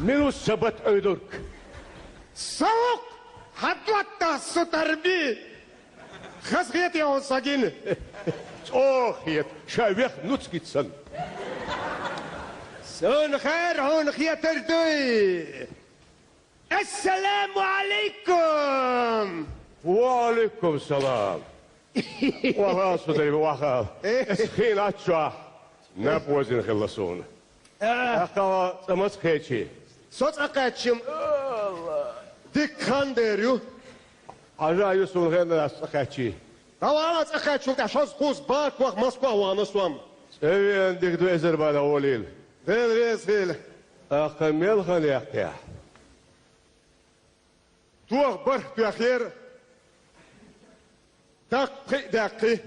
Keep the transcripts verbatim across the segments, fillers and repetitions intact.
Мила ва са бат, Ӏуйдург? Савукъ хьадоттагӀа, Сутарби. Хаза хетий хьуна со гина? ЧӀоагӀа хета, ша вех нуц гица санна. Сона хаьра хьуна хетар дуй. Ассаламу Ӏалайкум! Ва Ӏалайкум салам! Ваха, Сутарби, ваха. Эс хин аччохь наб возина хилла суна. А. Ахьа цӀа маца кхечи? Со цӀа кхаьчча, дика хан дер ю. Хьажа ю суна хеннара ас цӀа кхаьччи. ДӀавала цӀа кхаьччул тӀаьхьа шозза кхузза бакох Москва вахана со-м. ЦӀа веана дика ду, эзар бала гӀолийла. Дела реза хила. Ахьа мел хан яьккхехьа? Тоха бархӀ тоьхера, даккха пхиъ даьккхи.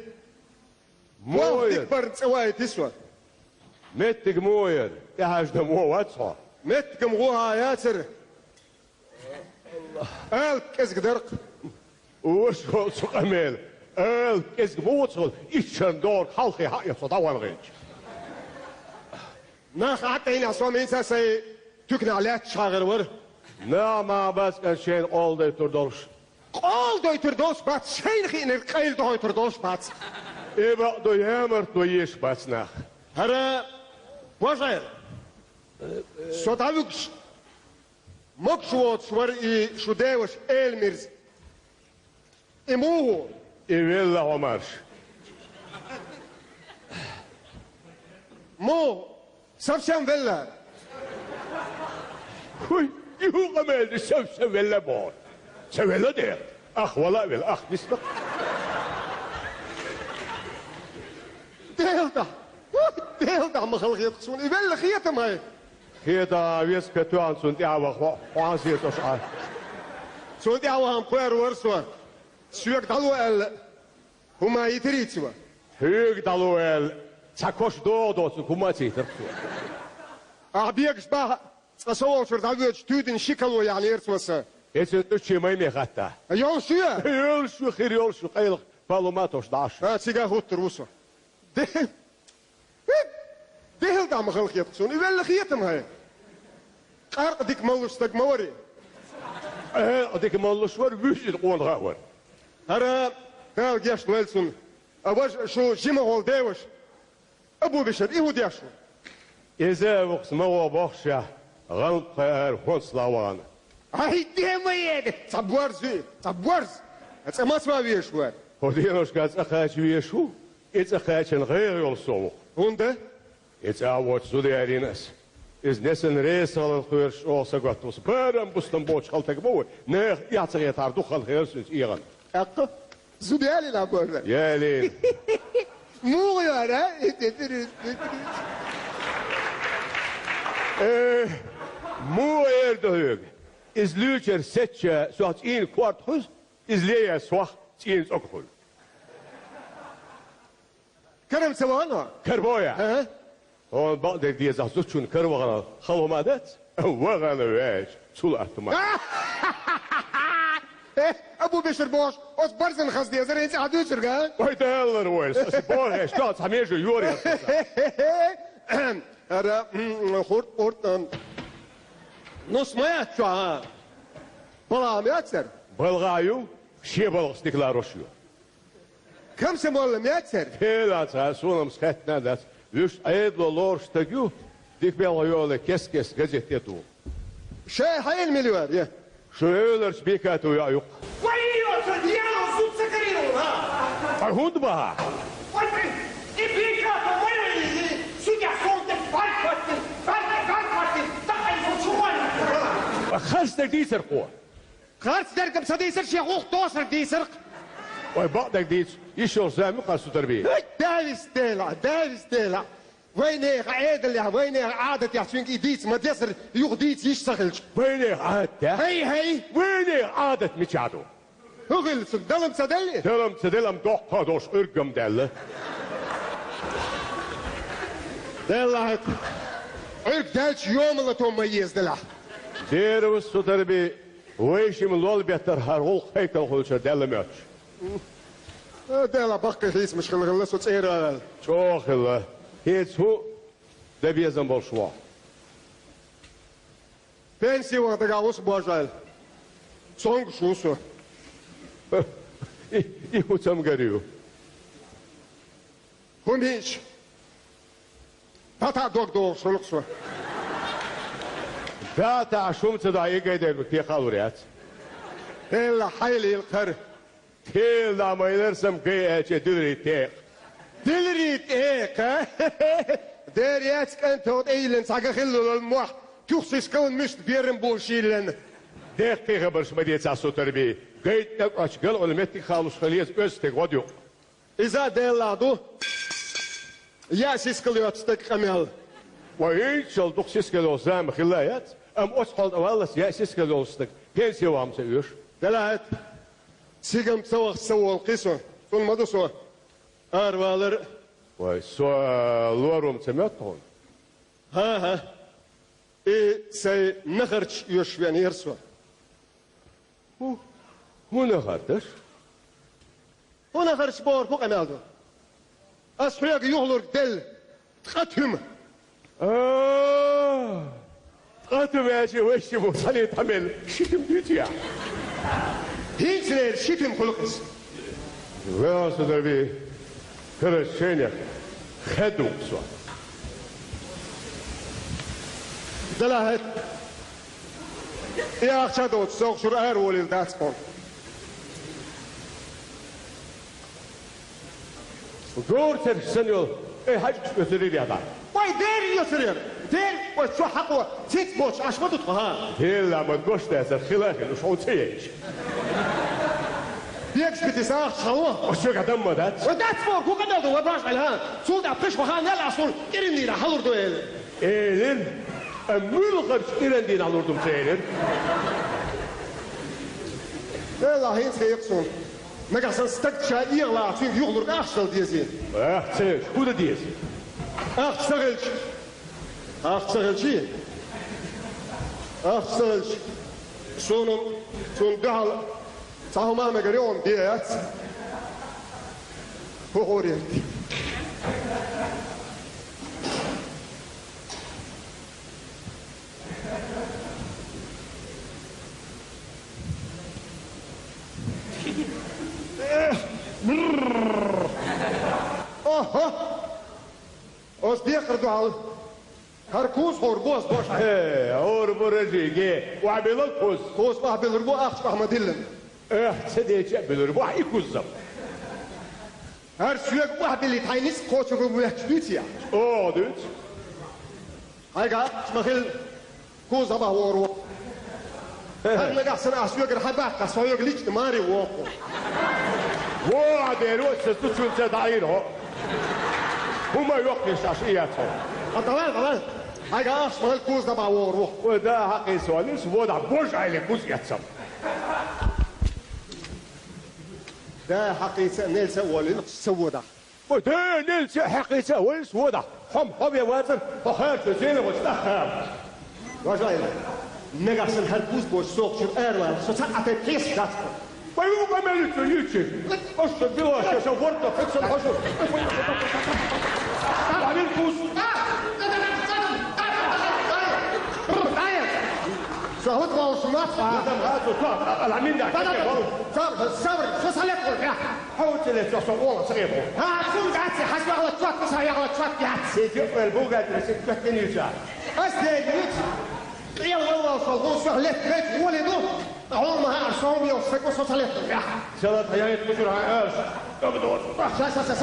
Мо ваха яр? Дика барна цӀа вайти со. Меттиг мо яр? ТӀехьажда мо вац хьо? Меттигам гӀо хьа яцара. Алапа кӀезиг дар-кх. Ваша хьо цу къамел. Алапа кӀезиг мо вац хьо, иччарна догӀург хьалхе хьаэца дӀаван гӀинча. Нах Ӏатайна со мийца сай туькнахь лаьтташ хьагӀар вара. Нах ма бац, кӀан шайна къола дойтур долуш. Къола дойтур долуш бац, шайна хиънарг къайла дохуьйтур долуш бац. И бакъ ду, ямарт ду, еш бац нах. ХӀара, божа, со дӀавуьгуш, могуш воцуш вара и шу деваш Элмирза. И муха? И велла хьо марш. Муха? Совсем велла. Хуй, и хӀун къамел ду, совсем велла боху? Ца велла дера. Ах, вала а велла, ах, висна. Дела да. Дела да, ма хала хета суна. И велла хета-м хьай. Хета, веска тоьхна цунна тӀаьхьа ваха, хьо-, хьо хьан сецаш Ӏа? Цунна тӀаьхьа ваха-м кхоьру вара со. Соьга дӀало аьлла, хӀума йитирий цо? Хьоьга дӀало аьлла, цхьа кош догӀу доцург хӀума а ца йитира цо. Ахьа бегаш бахьа, цкъа со волчуьра дӀавоьдуш, туьйдина ши кало яьхьнера цо сан. Эцу тӀучче майме хатта. Йолуш ю? Йолуш ю, хир йолуш ю, къайлаха паллума а тосуш дӀа Ӏаш. А, цигахь хӀуттур ву со. Де-, Дела да, ма хала хета суна, и велла хета-м хьай. Къаркъа дика маллуш стаг ма варий? Э, дика маллуш вара, вуьшта къонах а вара. ХӀара, Дала гечдойла цунна. А важа шу жима гӀолу деваш, Абу-Бешар, и хӀун деш ву? Иза а вукху ма гӀо бохушехь, гӀалмакхе ара хӀонцалахь вахана. Ай, де ма еда! Цхьа борз ву, цхьа борз! Цкъа маца ван везаш вара? ХӀо деношка цкъа кхача везаш ву, и цкъа кхачанна гӀайгӀа йолуш со ву. ХӀунда? И цӀа а воцу зуда ялийна ас. Иза несана реза хиларх кхоьруш чӀогӀа сагатдо со. Барам-бустам боцуш хала стаг ма ву, нехан эхь ца хетахьара дукха хала хир ас иза эгӀана. ТӀаккха? Зуда ялийна боху? Ялийна. Муха яра? Э, муха эр ду хьоьга? Иза луьйчуьра сецча, сох цӀийнан корта хуьлу, иза леяь сох цӀийнан цӀога хуьлу. Карам ца вахана? Карабоя? ХӀан? Хьуна бакъдерг дезахь, зудчунна кара вахана хала хӀума дац? Вахана ваьлча, цул атта ма. Э, Абу-Бешар бохуш, оцу барзана хаза дезара хӀинца ахьа дуьйцург, а? Вай, Далла войла, аса бохеш, чохь цхьа меже йора яц аса. Ара, м, хурт, хурт, м. Нус ма яц чохь, а? БалгӀа ма яцара? БалгӀа ю, шен балгӀас дика ларош ю. Комсомол ма яцара? Хела ца, суна-м хаьттина а дац. Вуьш Ӏедало лоруш стаг ю, дика белхьо йолу кест-кеста газетте а туху. Шайн хьайна мила вара, я? Шу эвларчу Бекатов йоӀ ю-кх. Вай, йоцург, яло зуда ца карийна ву, а? Ай, хӀунда баха? Вай, вай, и Бекатов, вай, вай, и судья, солнце, барь хватит, барь, барь хватит, так и зуд чу вай. Хаза стаг дийцар кхо. Харц дерг-м ца дийцира, шен гӀуллакх досарг дийцира-кх. Вай, бакъдерг дийцу, йиш йолуш зама ю-кх ас цу тара бен. ХӀай, Дала веза Дела, Дала веза Дела. Вайнехан Ӏедалехь, вайнехан Ӏадатехь цуьнга и дийца ма дезара, юха дийца йиш ца хилча. Вайнехан Ӏадатехь? ХӀай, хӀай! Вайнехан Ӏадат мичахь ду? ХӀун хилла цуьнга, дала-м ца делли? Дала-м ца делла, амма доккха а долуш, Ӏуьрг-м даьлла. Делла хьайкха. Ӏуьрг даьлча, йома лато ма еза делахь. Дера ву ас цу тара бен. Вай шимма лол беттара хӀара гӀуллакх хӀайкал хуьлучуьра даьлла моьттуш. Э, Дела, баккхий хийцамаш хилла, хилла со цӀера а ваьлла. ЧӀогӀа хилла. ХӀинца хӀун дан безам болуш ву хьо? Пенси ваха дагахь ву со, божал. Цомгуш ву со. И, и хӀун цамгар ю? ХӀуманаш. ДӀатаӀа дог догӀуш хуьлу-кх со. ДӀатаӀа шуна ца дахь, и гай дерг кхин кхалур яц. Делла хьайла йила кхара. Тела ма йилар сан гай аьлча диларий тӀекъа. Диларий тӀекъа? Дера яц кӀант тӀе йиллина цхьа ган хилла лала мохь, туьха сискалан муьста берам бу шийла. Деккхий хабарш ма децахь, Сутарби. Гай тӀекъачу ган Ӏуьллу меттиг халуш хила еза оьзда стеган гӀодаюкъ. Иза а Деллахь ду. Яа сискал йоцу стеган къамел. Ва, иншалла, дукха сискал йолу зама хилла яц, амма оцу хьолехь валлалц яа сискал йолу стаг пенси ваха ца оьшу. Делахь хӀета. Цигахь ца вахча ца волу кхин со. Цунна ма ду со аравалар. Вай, со лорум ца моьтту хьуна? ХӀан-хӀа. И сайн нахарчаш оьшуш веанера со. ХӀун? ХӀун нахарташ? ХӀун нахарташ бохург хӀун къамел ду? Ас хьоьга юхалург делла, ткъа туьма. А, ткъа туьма аьлча, вайшимма цхьаьна тӀамел ши туьма дуьйцу ахь? ХӀинцалера ши туьма хуьлу-кх иза. Велосипеде карачу шайнех хедугӀу со. Делахь хӀета. И ахча доцуш, сох чуьра ара волийла дац хьуна. Говр цергаш санна йолу, ай, хьаьжкӀаш оьцур яра дӀа. Вай, дера оьцур яра! Дера, вай, чохь хьакхо, циц боцуш Ӏаш ма ду тхо, хӀан? Делла ма дош дацара, хила а хилла, уьш хьуна ца яйча. Бегаш битий сан ахча хьан ву? Оцу шуьга дам ма дац. Вай, дац бохург хӀун къамел ду, вай баш Ӏела, хӀан? Цул тӀаьхьа пхи шо хан ял ахь суна кӀиран дийнахь хьалур ду элира. Элира, амма муьлхарчу кӀиран дийнахь лур ду ма ца элира. Делахь хӀинца хьекха суна. Нагахь санна стаг ша эгӀалахь, цуьнга юхалург ахча дала дезий? Ахча ца хилча, хӀун дан деза? Ахча ца хилча? Ахча ца хилчий? Ахча ца хилча, суна, суна дуьхьал цхьа хӀума мегар ю, хӀума де яц. ХӀун хуур яра? Охьо! Оцу декхар дуьхьал хӀара куза хуур бу ас бохуш. Хе, хуур бу, Рожиге, охьабилла куза. Куза охьабиллар бу, ахча охьа ма-диллина. Эх, ца деча а биллар бу ахь и куза. ХӀара соьга охьабиллийта хьайн ницкъ кхочург моьттуш дуьйций ахь? О, дуьйцу. Хьайга ахча ма-хиллара, куза дӀабахьа вогӀур ву. ХӀара нагахь санна ахь соьгара хьабаьккхахь, со хьоьга личный маре вогӀу. Во, Ӏа дера, оцу сан цу чуьнца дӀаийра хьо. ХӀума йоккхуш Ӏаш и яц хьо. А, давай, давай. Хьайга ахча ма-хиллара, куза дӀабахьа вогӀур ву. Ой, да, хьакхийса валийла, со водахь, божа Ӏайли куза эццал. Да, хьакхийса а, нельса а волийла, со водахь. Ой, да, нельса а, хьакхийса а волийла, со водахь. Хьо-м хьо бен вацара, хьо хачо зенах волчу тӀаккха. Божа Ӏайли, нагахь санна хӀара куза боцуш сох чуьра аравала, со цхьа а тайпа хьесап дац хьуна. Вай, вукху къамелица йичи. Ош ша билош, ша ворта, хӀуьцал хьожу. Амин кус. Ша хӀуд валуш мац, а? Адам хазу, то, амин да, кеке валу. Сабр, сабр, со салет хул, я. Хьо уцеле, со, со, ола, сагет хул. А, сум гац, хас вахла чот, са яхла чот, я. Сети, эл, бугат, сети, кот, не нича. Ас де, нич. Эл, вал, вал, сол, хул, со, лет, лет, воли, ну. Хьуна ма хаьара, со хӀума йолуш стаг ву, со ца летталахь. Ца латтахь, яйта кхузара хьайн араш. Ша, ша, ша.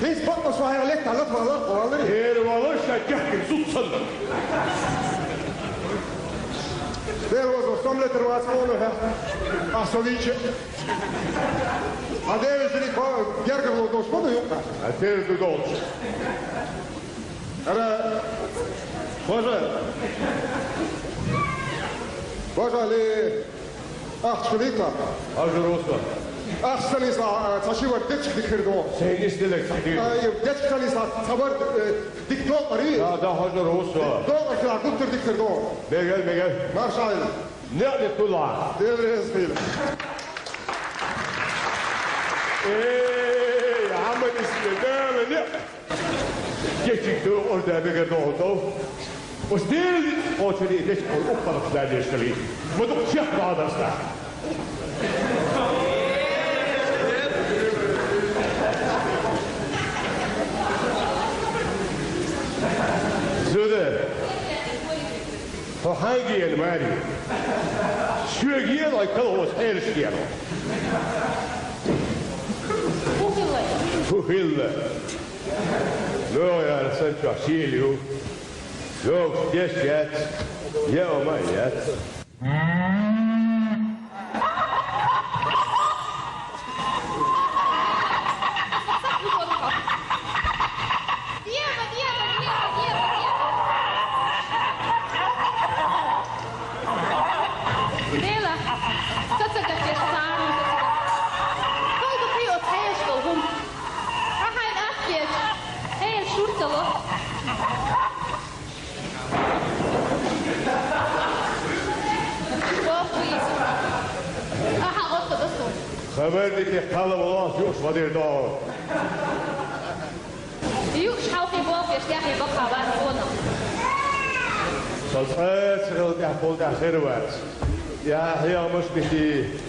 Хинс бакъ ма сохьягӀа летта лат валар къоваллари. Эр валар ша гехкин сут санна. Дер ваза сом летр вац хьона хӀа. Ахсовича. А девизри ко гергарло дош бода юкъа. А тез ду долч. Ара, божа. Божа ли. Ахча хилийта. Ажа руса. Ахча санийса, а, ца ши вар дечка дикхир ду. Сейнис дилек ца дир. А, и дечка санийса, ца вар, э, дик докъари. Да, да, хажа руса. Докъар хила гуттар дикхир ду. Бегер, бегер. Маршал. Не, не тула. Деврез хила. Эй, аман исме, да, не. Geçik dur orada bir kere oldu. Устели очередь здесь он упал в здание шли. Мы тут всех надо. Зуде. Хьо хьайгийна, Мари? Шоьгийна, ай, калгӀос хьераш дера. Фу хилла? Фу хилла? ЛоьгӀа яра сан чохь шийла ю. ЛоьгӀаш деш яц, яа ма яц. Дела, сацагатеш цару. Калгу пио тхеш долгум. Ахайн ахкеш. Хел шуртало. Хабар дите кхалла волос юуш вадир до. Юуш хьалхи болх еш тяхи баха вац вона. Со цӀа цӀа гӀал тӀехь хул тӀехь хир вац. Я хьехамаш бити.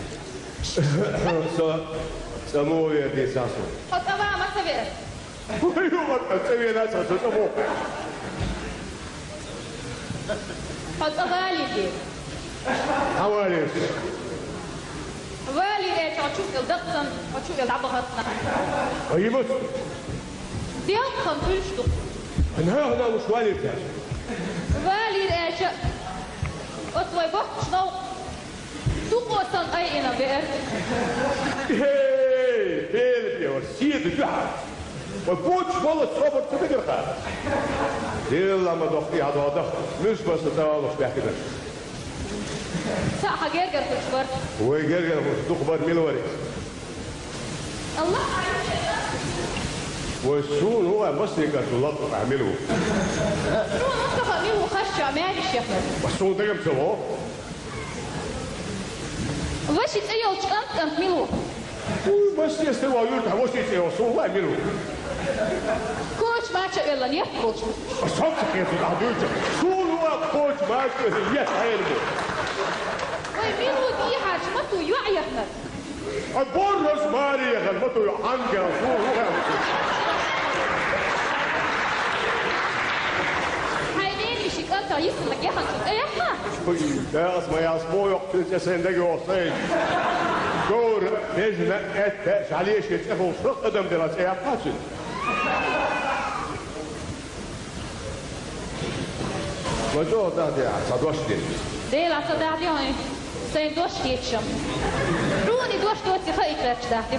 Со цӀа мо вер ди сасу. Хьо цӀа ва ма ца вер. Ой, ю, вот, цӀа вена ца, со цӀа мо. Хьо цӀа валиди. Хьа валис. Валире чо чу ил дакъсан, чу ил дабагатна. Ой, вот. Делхан пушту. Ана, ана, уж валис. Валире чо. От вай бокчно. Дукъо сан айина беар. Эй, бер беар, сиеда дуьхьа. Ва боч бола собар ца дагар ха. Дела ма дохти хьадода. Муьш баса цавалуш бяхкидар. Са хьа гергар хуш бар. Вай гергар хуш, дукх бар мил вари. Аллах. Вай сун вай масрикар ду лату мил ву. Сун устаха мил ву хашча мяниш яхар. Ва сун дагам цаво. Ваши цӀе йолчу кӀант-кӀант мила ву? Уй, машинаш тӀе ван юьртахь, ваши цӀе йолу, суна вай мила ву? Коча мача а велла, некъ болчу. Сан ца хету, а дуьйцу. Суна ван коча мача а велла, ес хьайна бу. Вай мила ву дийхьарчу ма ту йоӀ яхнар? А борраз маре яхар ма ту йоӀ, хьангал, суна ву хьан. Хьайн ненан ши кӀанта йиссина геханчу тӀе яхна? Уй, дагас ма яс, мо йоккхуьнца сайн даги охсай. Гора, бежна, этта, шалеши цӀе хулуш, адам дела цӀе яппа цуьнан. Ма чӀогӀа дахьде, ца дош дина. Дела ца дахьде хьуна, сайн дош хеташ. Хьуна дош доций хаийтарч дахьде.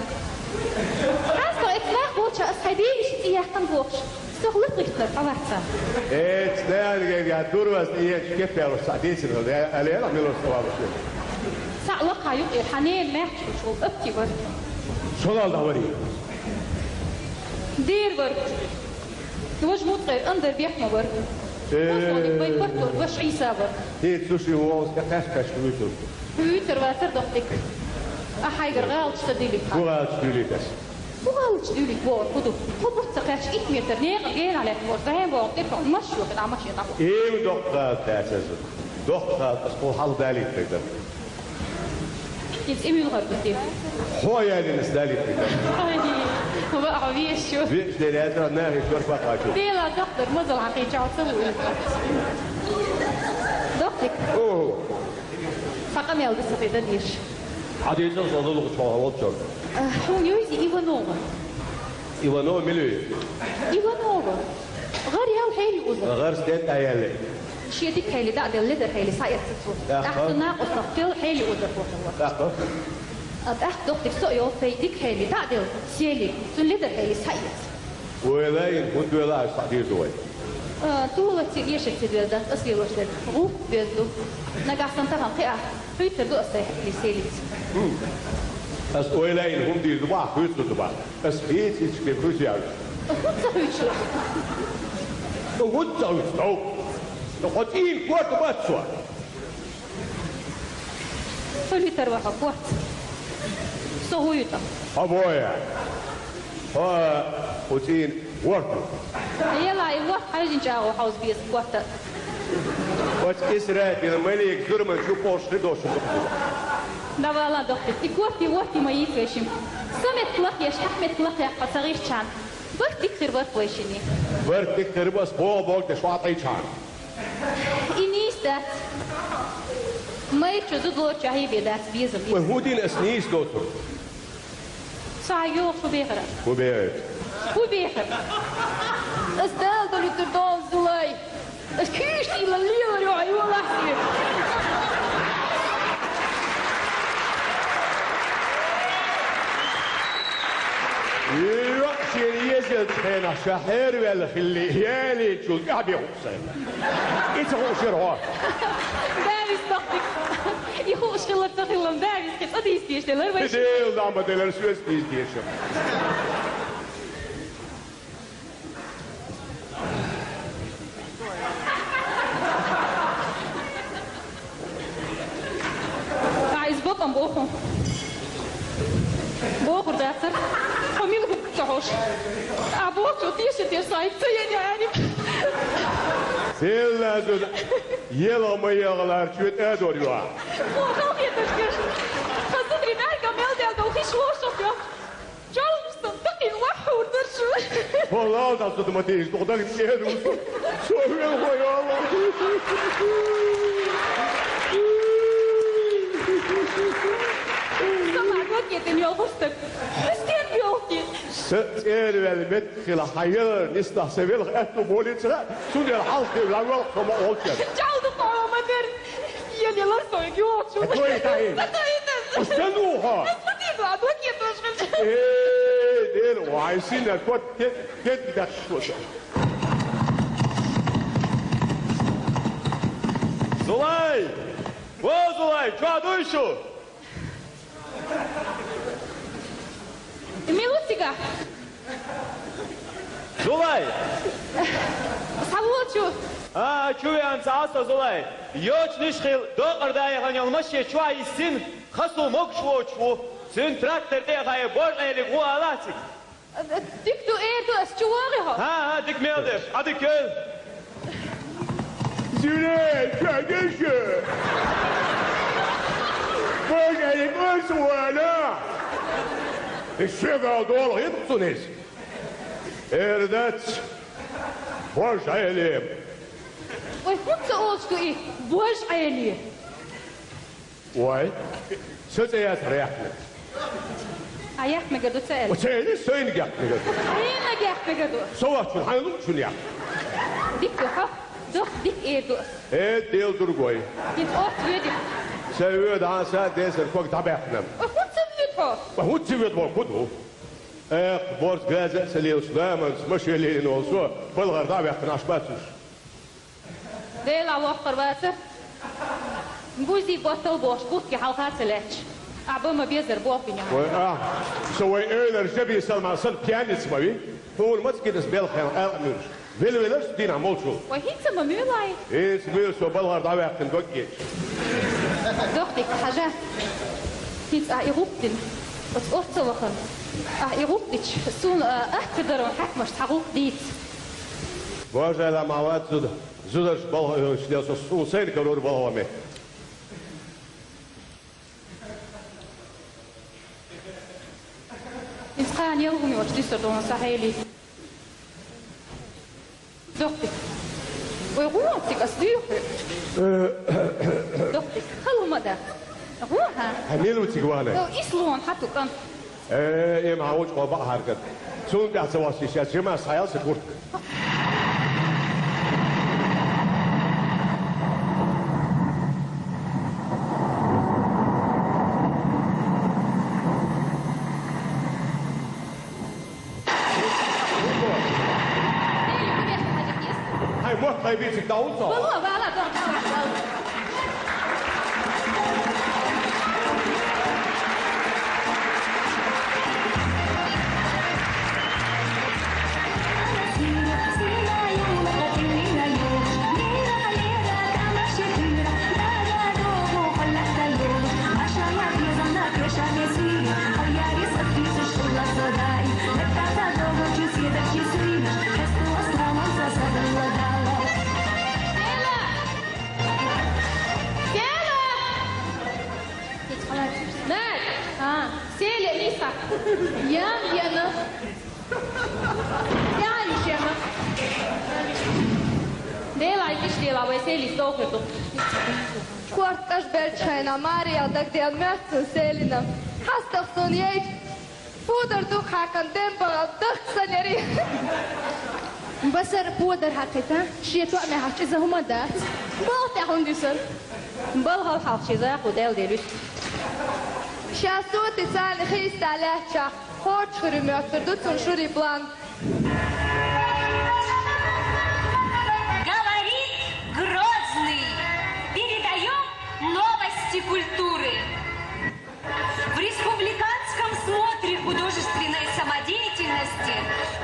Хьан со эцна нах болча ас хьайн дийша цӀе яьккхина бохуш. Со лакхийтинарг хьо вац сан. Эцу дагӀаргайга дурвас тӀеэцча кеппалуш цхьаъ дийцина хила, аьлла, мила ву со валуш верг. Цхьаъ лакха юкъера хьан ненан маьхча хуьлуш волу апти вара. Шолал дӀа варий? Дера вара. Важа муткъера андар бехк ма вара. Э. Бозоник вай паттор ваш Ӏийса вара. ХӀинца цу ши волуш тӀе кхаьчча-кхаьчча вуьйцура. Вуьйцур вацар доккхадиг. Ахь хьайгара гӀалаташ ца дилира. Хьо гӀалаташ дуьйлийта ас. Хьо гӀалаташ дуьйлийта бохург хӀун ду? Хьо бутт ца кхаьчча итт метр некъан генахь лаьтташ вара, зӀе боху тӀе тхо, машин вохуьйту, а машин дӀахо. Эва доккха гӀалат дац иза. Доккха гӀалат ас кхул хьалха далийта дерг дара. Иза и муьлхар ду те? Хьо ялина ас далийта дерг дара. Ай, ва хьо веш шу. Веш дерг яцара нахе шор бакъачу. Дела доккха дар мазал хьан кхечахь ца вуьйла. Доккхик. О. Цхьа къамел ду ца хи дан деш. Хьан дийцал со лулахачу хьо волчу? Э, хьуна юйзи Иванова. Иванова мила вий? Иванова. ГӀар ял хьели уза. ГӀар стен тӀа яьлла. Шен дика хьели дӀа а делла, ледар хьели схьаэцна цо. ТӀаккха? ТӀаккха цу накъостах тел хьели уза хьоьхур вац. ТӀаккха? А, тӀаккха дохтик со а йолу, тхайн дика хьели дӀа а делла, сели, цуьнан ледар хьели схьаэца. Ойла йина, хӀунда вела аьлла схьадийза вай? А, тулаца эшарца веза дац, ас лелош дерг гӀуллакх беза ду. Нагахь санна тахана кхиа, хьуьйтур ду ас тхайн хьели селица. Ас ойла йина, хӀунда дийр ду бахьа, хьуьйцур ду бахьа. Ас хьийца хӀинца бен хӀуьйцу яьлла. ХӀунда ца хьуьйцу? Ну, хӀунда ца хьуьйцу, тов? Ну, хьо цӀийнан корта бац со. Хьо литар ваха корта. Со хӀун ю тӀаккха? Хьо боя. Хьо, хьо цӀийнан ворхӀ ю. Ела, и ворхӀ хьаьжин чӀагӀо хьовза беза корта. Оцу Исрафил малик зурманчу кхошхи дошу. Давала, дохтур, и корти ворти ма йийца вешин. Са меттиг лакхъеш, хьан меттиг лакхъяккха ца гӀирчхьана. Барт дика хир барт вайшинний. Барт дика хир бу, ас боху боху тӀе шо тӀайчхьана. И нийса дац. Майрачу зуда лорчохь бен дац безам. Вай хӀун дина ас нийса доцург? Ца йогӀу шу бехара. ХӀун бехара? ХӀун бехара? Ас Дала долуьйтур долу зулай. Ас куьйгаш тӀе лелар ю, хьан йолахь сен? Йо, шен езачу хенахь ша хьерваьлла хилли, ялийчул тӀаьхьа бен хууш сайна. И ца хууш яра хьо? Давис тохтик. И хууш хилар ца хилла, Давис кхин цӀа дийца дезаш делар вай. Дела дама делар, соьца дийца дезаш. Ай, иза бакъам боху. Бохур дацара. Хьо мила хӀума ца хьош? А бохучо теша теш сайца ца яни аьлла. Селла зуда. Елха ма елхалара чоь тӀадор ю ахь. Хьо халхеташ гаш. Хазудри бӀаьрга мел дел дол хиш хьошах ю. ЧалгӀуш сан дакъин вахьур дар шу. Хьо лал дан зуда ма тийша, дукха дан мера ву со. Со хӀуьлхо йолу. Сама докетан йолу стаг. Хьо стен йолти? Са цӀервел мет хила хьан ялар нислахь сан велха аьтту болийцара, цундела хьалха хила велха со ма олчара. Чалду кхома дер. Еле лар со йоцу. Хьо и тахьи. Ас дан ву хьо? Э, дера, вай, сина кот, кет, кет, кет, кет. Зулай! Во, Зулай, чохь дуй шу? Мила ву цигахь? Зулай! Схьавола чу! А, чу веана ца Ӏа со, Зулай! Йочанаш хила, докъар да яхана йолу машен чохь йиссина, хасо могуш воцуш ву. Цуьнан трактор тӀе а хаий, божа Ӏелиг ву алахь цига. Дика ду, эр ду, ас чу вогӀий хьо? ХӀан, хӀан, дика мел деш, Ӏа дика йойла. Зуьре, чу деш ю. Божа Ӏелиг ас вана. И шегал долу хӀинца цунна иза. Эр дац, божа Ӏели. Ой, хӀунда ца олуш ду и, божа Ӏели? Вай, сан цӀе яцара яхна. А яхна мегар ду ца аьлла? Ва ца аьлла, сайна яхна мегар ду. Хьайна яхна мегар ду. Со вахчун, хьайн луучун яхна. Дика ду хьо, дох дика эр ду ас. Э, дел дургой. ХӀинца орца воьди. Ца воьду, хьан са десар ког дӀабаьккхина. Ва хӀунда ца воьду хьо? Ва хӀунда ца воьду, ва хӀун ду? Эх, борз газа а ца лелаш, ламанца машен лелийна волу со, балгӀара дӀа а ваьккхина, Ӏаш бац уьш. Дела воккхур вацара. Бузи боттал бохуш, куртке хьалха а ца лаьтташ. Ахь бан ма безара боху бинехь. Вай, а, со вай эвлара Жаби Салман санна пьяница ма вий. Хьуна маца гина ас белхан алкъамуьйлуш. Велавеларш дийнахь молчул. Вай хӀинца ма муьйлай. ХӀинца муьйлу со балгӀара дӀаваьккхина дог эцаш. Дохтик, хьажа. ХӀинца ахь и гӀуллакх дина. Оцу орца вахана. Ахь и гӀуллакх дича, суна, а, атта даро хьаькамаш цхьа гӀуллакх дийца. Божа Ӏела ма вац зуда. Зударш балха оьхуш дел со суна сайна карор балха ме. Иза кхана ял хӀума йоцуш дисар долу сан хьели. Дохтик. Ой, гӀо, цига ас дуьйху. Дохтик, хала хӀума дац. ГӀо, хьан? Хьан мила ву цига вахана? Ислон, хьан ту кӀант. Э, э, ма гьавуч къоба гьаргад. Цун тӀехь ца вассийша, жима схьаял са куртка. Гьай, мотт гьай бицик давуца. Валла, валла, валла, валла. Села! Села! Нах! А, Села, Лиса! Ян, Яна! Ян, Яна! Дела, ай, киш дела, вай Сели, стохе ту. Корт каш белчхайна, Мария, даг дел мехцу Селина. Хастах сон ейт. Пудар дук хакан дем багал дах санери. Басар пудар хакита, шието ме хачи за хумада. Бал тахун дисар. Бал хал хал чи за худел делюс. Ша сути сани хиста ляча. Хоч хури мёцур ду цун шури план. Говорит Грозный. Передаём новости культуры. В республиканском смотре художественной самодеятельности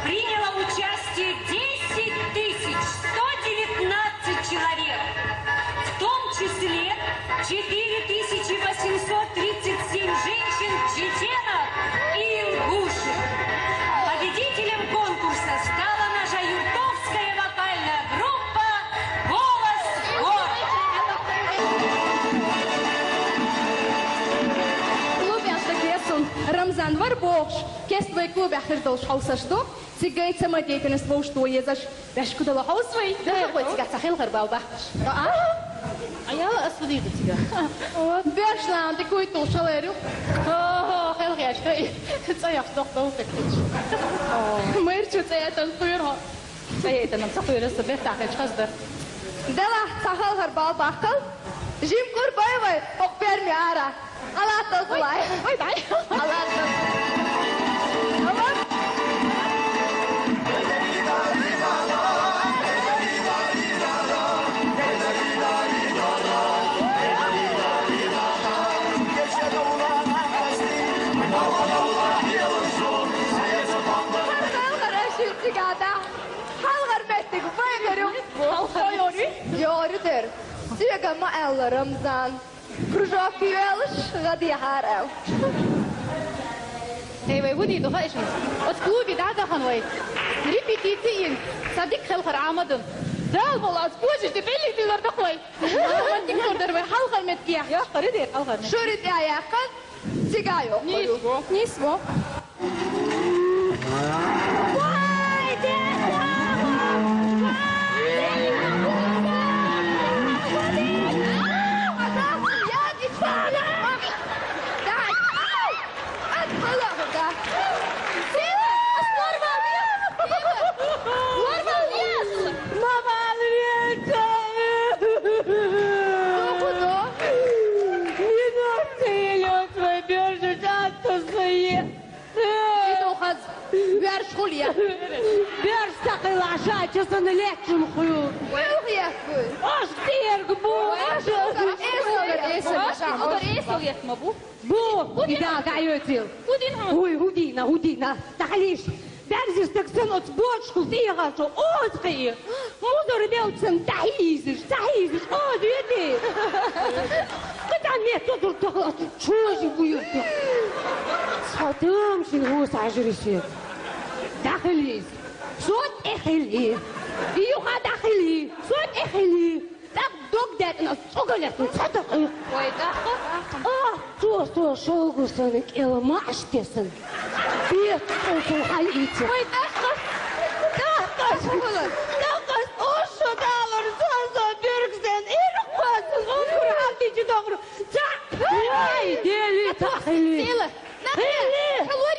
приняло участие десять тысяч сто девятнадцать человек, в том числе четыре тысячи восемьсот тридцать семь женщин, чеченок и ингушек. Победителем конкурса стала наша юртовская вокальная группа «Голос гор». Клуб яшта кесун. Рамзан, вар бохш. Кест вай клуб яхир долш хьовсаш ду. Цигай самодеятельность вовш ду езаш. Бяшку дала хьовс вай. Да, хой цига ца хелгар бал бахш. А? А я ас вуди ду цига. Вот. Бяшла, анти куй ту шалерю. О, хелгар яшта. Цаях дох дол текич. Мэр чу цаятан куйро. Цаятан ца куйро са бертахич хазда. Дала ца хелгар бал бахкал. Жим кур бай вай, хок берми ара. Алатал гулай. Ой, дай. Алатал. Алат. Халгар ашил цигада. Халгар меттиг вай беру. Халгар. Йори дер. Цигама Элла Рамзан. Кружок юэлш, гъади гьар эл. Эй, вай, вуди духа ишин. От клуби дада хан вай. Репетициин. Садик хелхар амадын. Дал бола, от пуджи де белли дилар дахвай. Амадин кордар вай, халхар мет кия. Я, хари де, халхар мет. Шури де аяхан, цига ё. Нисво. Нисво. Идохаз, вярш хулия. Вярш сакъила шача сан лечун хую. Вярх яхуй. Ош терг бу. Ой, ош. Эсогер, эсогер. Ош, эсогер, эсогер, ма бу. Бу, ида гайотил. Худин хан. Уй, худина, худина. Тахлиш. Бярзиш так сан от борч хул тига шо. Оз хи. Музор белцэн тахизиш, тахизиш, о, дити. Кытан мет тутур тахлач, чожи буюрту. Сатым шин гус ажириши. Дахилиз. Сот эхили. Июха дахили. Сот эхили. Так дог дэтна цугалетна цатакъы. Ой, даха. А, Цо, цо, шолгусан кӀел маъш тесан. Бет цо, цо, хьал ийца. Ой, тӀаккха! ТӀаккха! ТӀаккха! Ош шо далар, цо, цо, биргзен, ирх хвасан, ункур хьалдичи догру. Ца! Ай, дели, тахили. Села! Хили! Хилур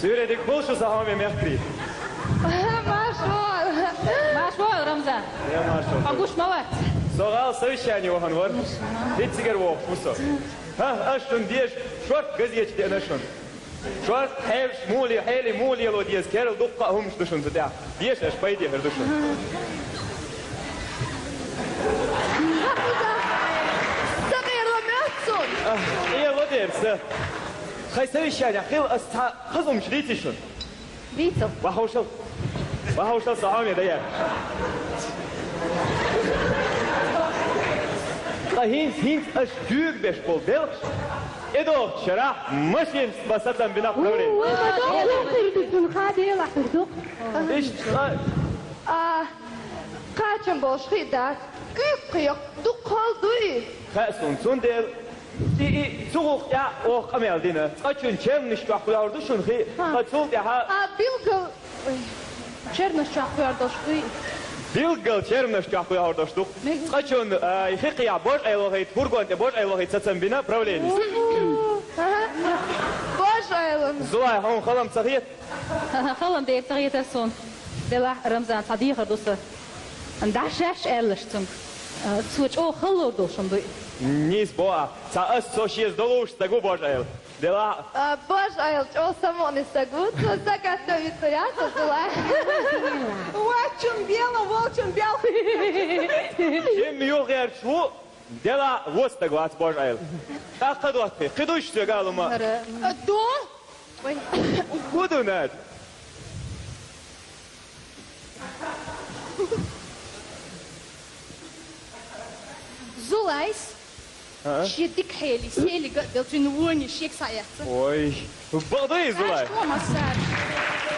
Сире, дика хул шо, са хьоме мехкарий. Марша воагӀалва. Марша воагӀалва, Рамзан. Э, марша воагӀалва. Хьо гуш ма вац. Со гӀала совещание вахана вара. ХӀинца цигара вохуш ву со. ХӀа, ас шуна деза шорта газеташ деана шуна. Шорта хьераш муха ле-, хьели муха лело деза, керла дуккха а хӀуманаш ду шуна цу тӀехь. Деша аш пайде хир ду шуна. Ца къера моьтту суна. А, къера дера сан. Хай совещание хила ас цхьа хаза хӀуманаш дийций шуна? Дийцал. Вахавшал. Вахавшал, со хьоме даяр. Ткъа хӀинца, хӀинца аш дуьйгу беш болу белхаш, тӀедогӀучу шарахь машинаш бан сацам бина правление. Ой, ма дохло хир ду цунна, ха, делахь хир ду. Иштта. А, кхачам болуш хи дац. Уьйккхе, дукха хала дуй? Хаьа суна, цундела и, и, цу гӀуллакх тӀехь оха къамел дина. Цкъачунна чермнаш чохь кхоьхьур ду шуна хи, ткъа цул тӀаьхьа... А, билггал, ой, чермнаш чохь кхоьхьур долуш дуй? Билггал чермнаш чохь кхоьхьур долуш ду. Мега. Цкъачунна, а, и хи кхиахь божа Ӏела вахийта, фургон тӀе божа Ӏела вахийта сацам бина правление. Ага. Божа Ӏела. Зулай, хьуна халам ца хета? Халам дера ца хетара суна. Делахь, Рамзан, цхьа дехар ду сан. ДӀа шаьш аьллаш цуьнга. Цо чӀогӀа халлур долуш хӀума дуй. Нийса боху ахь. Цхьа ас цо шеца долуш стаг ву божа Ӏела. Делахь. А, божа Ӏела чӀогӀа самукъане стаг ву. Цо сагатта вицаре, цо зулай. Вачун бела, волчун бел. Жимма юхагӀерташ ву. Делахь, вон стаг вац божа Ӏела. ТӀаккха доттагӀий, кхин дуй соьга ала хӀума? Ара. А, до? Вай. Ху ду, Надя? Зулайс. А? Шен дика хьели, селига а делла, цуьнан вонаш шега схьаэцна. Ой, бакъ ду иза, Зулай? Аш хӀума массара.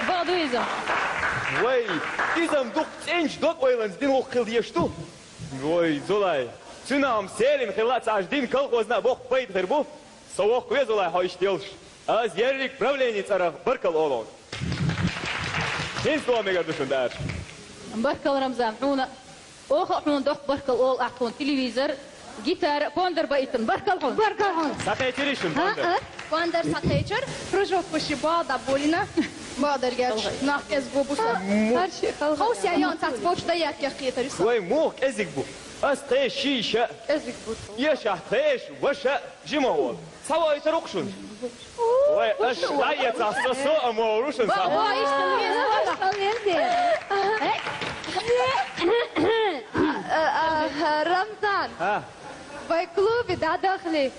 Бакъ ду иза. Вай, иза-м дукха цӀеначу дог-ойланца дина ву хила дезаш ду. Вой, Зулай, цуьнан-м селина хилла а ца Ӏаш, дина колхозна а боккха пайда хир бу. Со воккхаве, Зулай, хьо иштта йолуш. Ас ерриг правлени цӀарах баркалла олу хьуна. ХӀинца догӀу мегар ду шуна дара. Баркалла, Рамзан, хьуна. Оха а хьуна доккха баркалла олу ахь тхуна, телевизор, гитара, пондар баийтина. Баркалла хьуна. Баркалла хьуна. Схьакхечирий шуна пондар? А, а. Пондар схьакхечира, кружок ву ши бала дӀаболийна. Бакъдерг аьлча, нах кӀезиг бу сан. Мо- Ховсий йолу цхьацца боккхачу даьхкех кхетар ю сан. Вай, муха кӀезиг бу? Ас тхеший ша. КӀезиг бу. Ешахь тхеша, ваша, жима волу. Схьавойтур ву-кх шуна. Вай, аш дӀаэцахь, со, со а ма вовру шуна схьа. Бо, бо, иштта леза, иштта леза. А, а, а, Рамзан, а, вай клубе дӀадахале,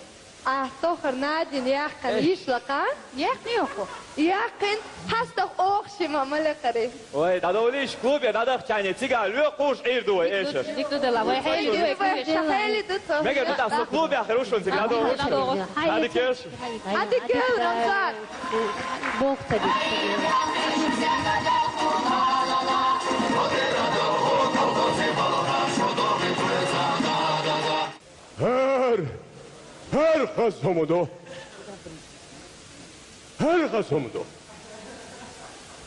ахь тохара Надина яьккхина йиш лакха? Яьккхина йоху. Яьккхина, хьастагӀа оха шима ма лекхаре. Вай, дӀадовлийша клубе дӀадахчахьана, цигахь лоькхуш Ӏийр ду вай эшар. Дика ду, дика ду, дела, вай хьели ду, вай клубе. Ша хьели ду цо. Мегар ду тӀаккха, со клубе хир ву шуна, цига дӀадовлуш. Хьадикеш. Хьадикел, Рамзан. Бог ца дика. ХӀара, хӀара хаза хӀума ду. ХӀара хаза хӀума ду.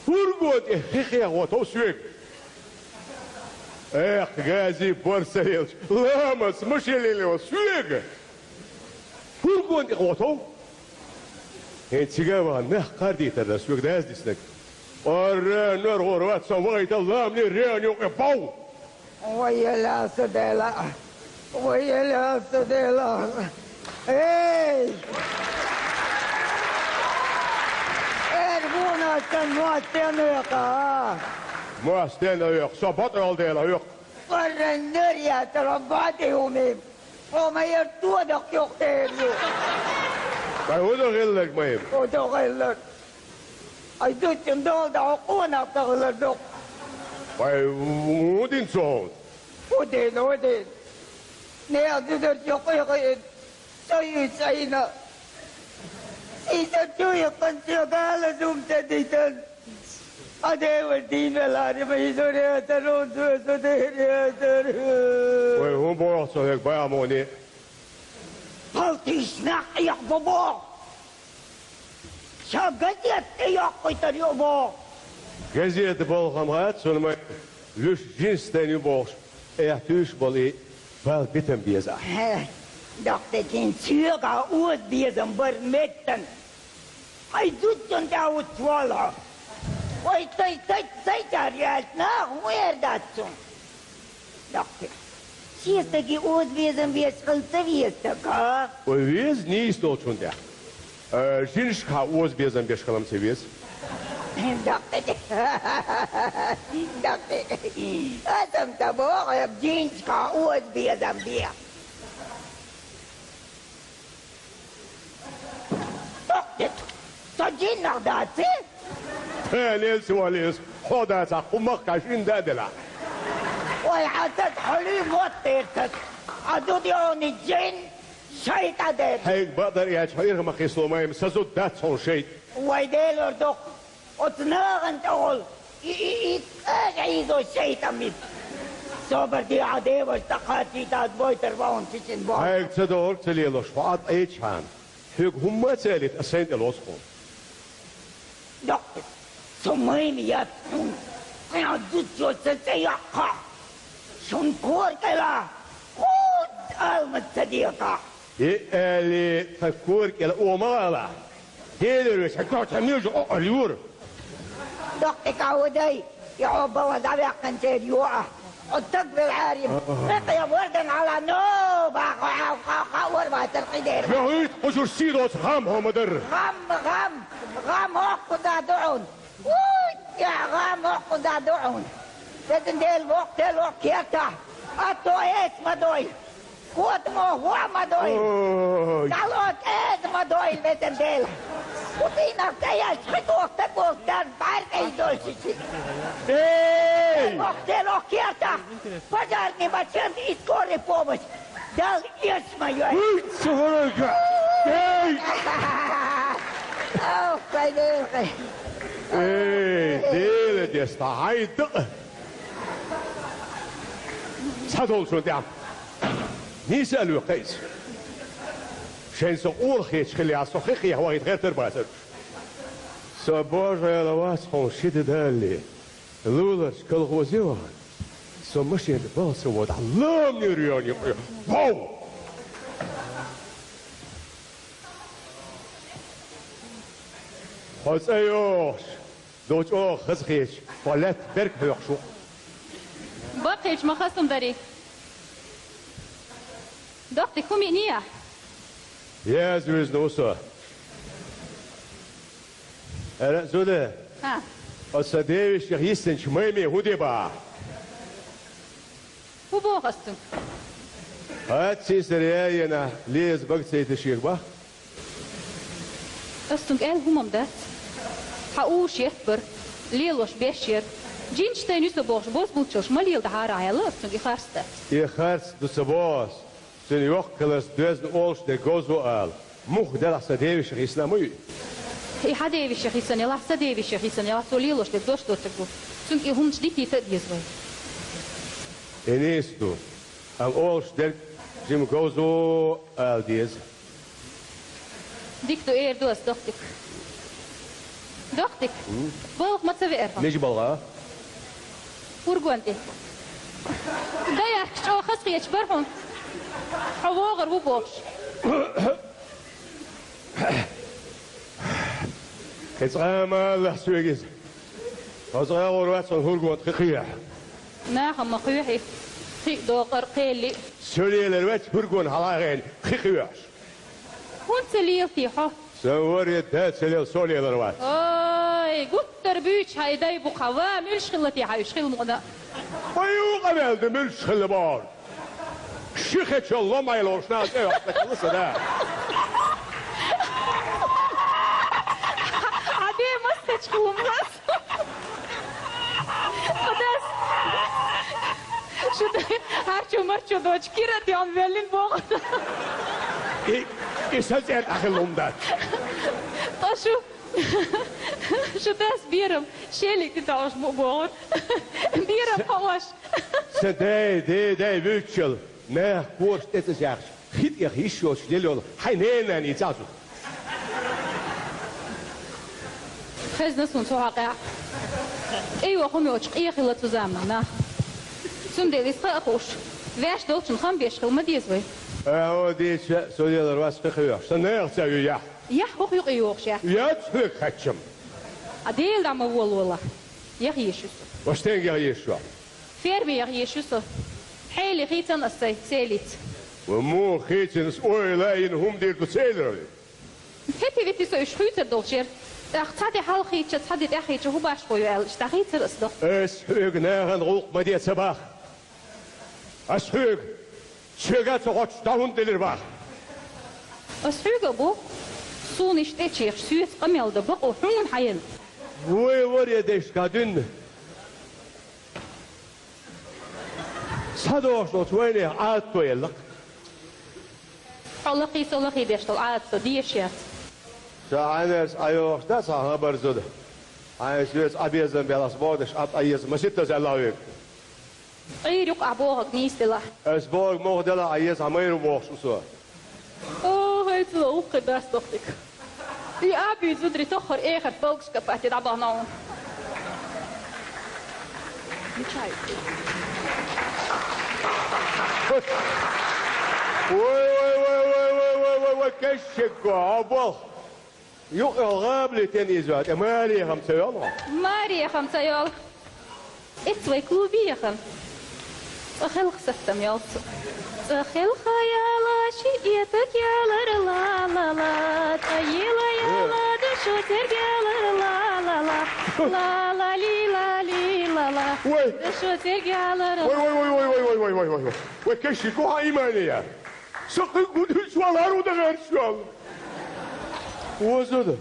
Фургон тӀе хи кхехьо тов соьга. Эх, гази борса елча, ламаз машен лело соьга. Фургон тӀе кхо тов. ХӀинца цига а вахана, нах кхардийтар дан соьга даздиснарг. Ара, нур гӀур вац, со вахийта ламне реан юкъе бов. Вай, Эляса Дела! Вай, Эляса Дела! Эй! Эр вуна сан мостен векъа, а? Мостен векъа, со батӀал дела векъа. Варран нур яцара бади уми. О, ма яр тодах юхтер ю. Ай, хӀун ду хилларг, ма ю? ХӀун ду хилларг? Ай, зудчун долда хьо къонах ца хилар ду. Вай, хӀун дина цо хьуна? ХӀун дина, хӀун дина? Нехан зударчо кхойкхийна, со юьйцу Ӏийна. Иза чу йиккхина, соьга ала зум ца дитина. Ан дера дийна велахь, ма иза ретар, хӀун ду со дера ретар? Вай, хӀун боху цо хьоьга, бай Ӏамоне? Палтийс нах Ӏехабо боху. Ша газета тӀе йоккхуьйтур ю боху. Газета балхам хац цунна, ма луьш жинстан ю бохуш, эхь туьйш болу и бал битам беза. Хье, доккхачийн цоьгахь оза безам бара меттан. Хьай зудчун тӀе а вуьтуш воллу хьо. Вай, тӀай, тӀай, тӀай чар яьлча, наха хӀун эр дац цунна? Доккхий. Шен стаге озабезам беш хила ца веза стаг, а? Вай веза нийса долчун тӀехь. Э, жинашкахьа озабезам беш хила-м ца веза. Даккхи. Даккхи. Аса-м ца боху, жинашкахьа озабезам беш. Даккхи. Со жиннах дац? Хьенел ца валийса, хьо дацахь, кху махкахь жин да а делахь. Ой, хьан саг хьо луьй мотт дерцас. Хьан зуда йони жин, шайтӀа дерг. Хьайга бакъдар яьлча, хьо ирх ма кхийсало, ма-м, сан зуда дац хьуна шайтӀа. Вай Делора доккху, оцу нахана тӀехула, и, и, и, цӀа Ӏийзо шайтӀа мис. Собар де, хьан деваш цӀа кхаччийта ас бойтар боху, чичина боху. Хьайга ца догӀург ца лелош, хьо Ӏад Ӏийчхьана. Хьоьга хӀумма а ца элийта, ас сайна тӀе лоцу хьуна. Доккхи, со майма яц хьуна, хьайн зудчо ца цӀе яккха. Шун кора кӀела хӀуд алмаз ца декъахь. И аьлли, тхан кора кӀела оха ма гӀала. Делера веша, хьан коча муьжа оӀал юра. Доккхи, кӀа хӀу дай, и хьо бала дӀаваьккхинчеран йоӀа. Хьо стаг велхьарий, кхин кхин вардан хьала, но, баха, хьа, хьа, хьа, вар вацар кхидерг. Йохуьйту, кху чуьра сий доцу гӀам хьо ма дарра. ГӀам, гӀам, гӀам хӀокхуза ду хьуна. Уй, я гӀам хӀокхуза ду хьуна. Везан Дела, воккха тел воккха кертахь. Атто эца ма дойла. Котамо хӀоа ма дойла. Ой. ДӀало кӀеза ма дойла, везан Дела. Кху дийнах тӀеяьлча, хи доху стаг волчу дарба бӀаьрга айдойла ши-ши. Эй! Воккха тел воккха кертахь. Пожарный машина и скорая помощь. Дала эш ма йой. Уй, ца хӀорайга! Эй! Ох, вай Дела! Эй, Дела деза, хьайда! Ца долчун тӀехь. Нийса а лоькху иза. Шайн со къола хеташ хилла, со хи кхехьа вахийта гӀертар бацара. Со божгӀела вац хьуна ши де далале. Луларчу колхозе вахана, со машен тӀе балха ца вода, ламанера йоьхна юкъа. Вов! Хьо цӀа йогӀуш, ду чӀогӀа хазахеташ, хьо лаьтта берг хьоькхуш ву. Баккхийчу ма хаза хӀума дарий. Дохтик, хӀума йиъний ахь? Яза вуьзна ву со. Ара, зуда! Ха. Оцу сан девешех йиссинчу майме хӀун де баха? ХӀун боху ас цуьнга? Хьаца сийсара яйенахь, леза бага ца йита шега баха? Ас цуьнга аьлла хӀумам дац. Хьан уш еттабар, лелош беш яра. Жинаш тайна ю со бохуш, бозбулчалш ма леладахьара аьлла, ас цуьнга и харц дац. И харц ду ца боху ас. Цуьнан йоккха хиларца доьзна олуш дерг говзо ала. Муха делахь сан девешех йисна ма ю? И хьан девешех йисна елахь, сан девешех йисна елахь, цо лелош дерг дош доцург ду. Цуьнга и хӀуманаш дитийта а деза вай. И нийса ду. Амма олуш дерг жима говзо ала деза. Дика ду, эр ду ас, Дохтик. Дохтик, балха ма ца веара хьо? Мича балха? Фургон тӀе. Даяркаш чӀогӀа хазахеташ бара хьуна. Хьо вогӀур ву бохуш. Кхин цкъа а ма алалахь соьга иза. Хьо цкъа а гӀур вац хьуна фургон тӀе хи кхоьхьа. Нахана ма кхоьхьий, хи а доккхура, кхел а. Со лелар вац фургон хьалха а хи кхоьхьуш. ХӀунда ца лелатий хьо? Сан варе да ца лела, со лелар вац. Ой, гуттар буьйцу хьан и дай бу-кх хьан, ва, муьлш хилла те хьан уьш хила мукъана? Ма юкъа мел ду, муьлш хилла боху. Ши хечо ломай лош нал тӀе вахта хилла сан да. Хьан де мастечу хилла мукъана? Шу дай, харчо-марчо доцу кира тӀе веллина боху. И, и сан цӀеркъа хилла хӀума дац. Ткъа шу, шу дас берам, шелиг тӀе тоьуш бу бохура. Берам кхоош. Сан дай, дай, дай, вуьйцучул, нах кораш тӀе ца чахча. Хи тӀех йиш йоцуш лела йолу хьайн ненан йицахь зуда. Хезна суна цу хьокъехь. ТӀейогӀу хӀума йоцуш къе хилла цу заманахь нах. Цундела иза хаа а хууш, ваьш долчун хам беш хила ма деза вай. Ахьа дийца, со лелар вац хи кхоьхьуш. Сан нахаца ю яхь. Яхь хӀокху юкъе йогӀуш яхь. Яц хьоьга хаччам. А Дела дӀа ма волавалахь. Яха йиш ю со. Ва стенга яха йиш ю? Ферме яха йиш ю со. Хьели хийцан ас сай, селиц. Ва муха хийцинс, ойла йина хӀума дийр ду селира? Хети вити со уьш хуьйцар долчер. ТӀаккха цхьа де хьалхийча, цхьа де тӀаьхийча хӀу башхо ю аьлла, иштта хийцар ас доху. Ас хьоьга нахана гӀуллакх ма де ца бах. Ас хьоьга, соьга ца хоттуш, дӀа хӀунда делира бах? Ас хьоьга а боху, суна иштта тӀечех, соьца къамел дан бакъо хьуна хьайна. Вай варе дешка дуьнна. Схьадохуш долчу вайнех Ӏадато елла-кх. Хьо лакхий, со лакхий деш долу Ӏадато дезаш яц. Ша хьайнарца Ӏайохуш дац хьан хабар, зуда? Хьайна соьца Ӏа безам бел ас боху деш Ӏа еза, маситтаза аьлла вега. Ӏийр юкъахь бохург нийса делахь. Ас бохург муха делахь Ӏа еза, хьан майра ву бохуш ву со. О, хӀай цо уккхе дац тохтиг. И а буьйцу зударий тоххара эхарт балгаш капати дӀабахна хьуна. Вай, вай, вай, кешшиг го, а бох. Юкъа гӀабали тен иза, тӀе маре хам ца йол хьо? Маре хам ца йол. Эц вай клубе яхан. Цкъа хелха саттам йолцу. Цкъа хелха яла ши этак ялар ла ла ла. Цкъа йила яла дашо терг ялар ла ла ла. Ла ла ли ла ли ла ла. Вай. Дашо терг ялар ла. Вай, вай, вай, вай, вай, вай, вай, вай, вай. Вай, кеши, кохьа имане я. Со кхин гудуьйцу валар у дагӀарчу йол. Озада.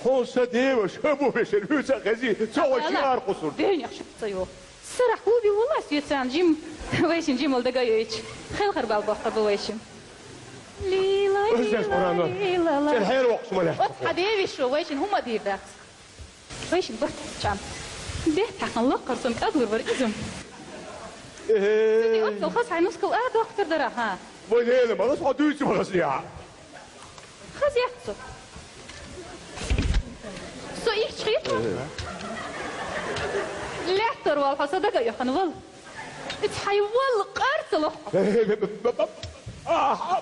Хьо сан деваш, хӀа бу вешар, вуьйца хези, ца вай ши ар кхусур. Дернех шуьца йо. Сарахь клубе вула соьцан жим, вайшин жимал дага йойч. Хелхар бал бохка бу вайшин. Лила, Оза лила, Къуръан ван. Лила, ла. Цер хьер воккхуш ма лаьтта. Оц хьа девиш шу, вайшин хӀума дийр дац. Вайшин барт чам. Бехк тахана лаккхар сон кадур вар изум. Э. Оццул хас хьайн ускал а доктор дара, ха? Вай лела, ма лас хьо дуьйцу ма лас я. Хаза яц со. Со ихча хетар. Лаьттар вал хьо со дага йохана вал. Ит хьай вал къарцалах. Ахьа.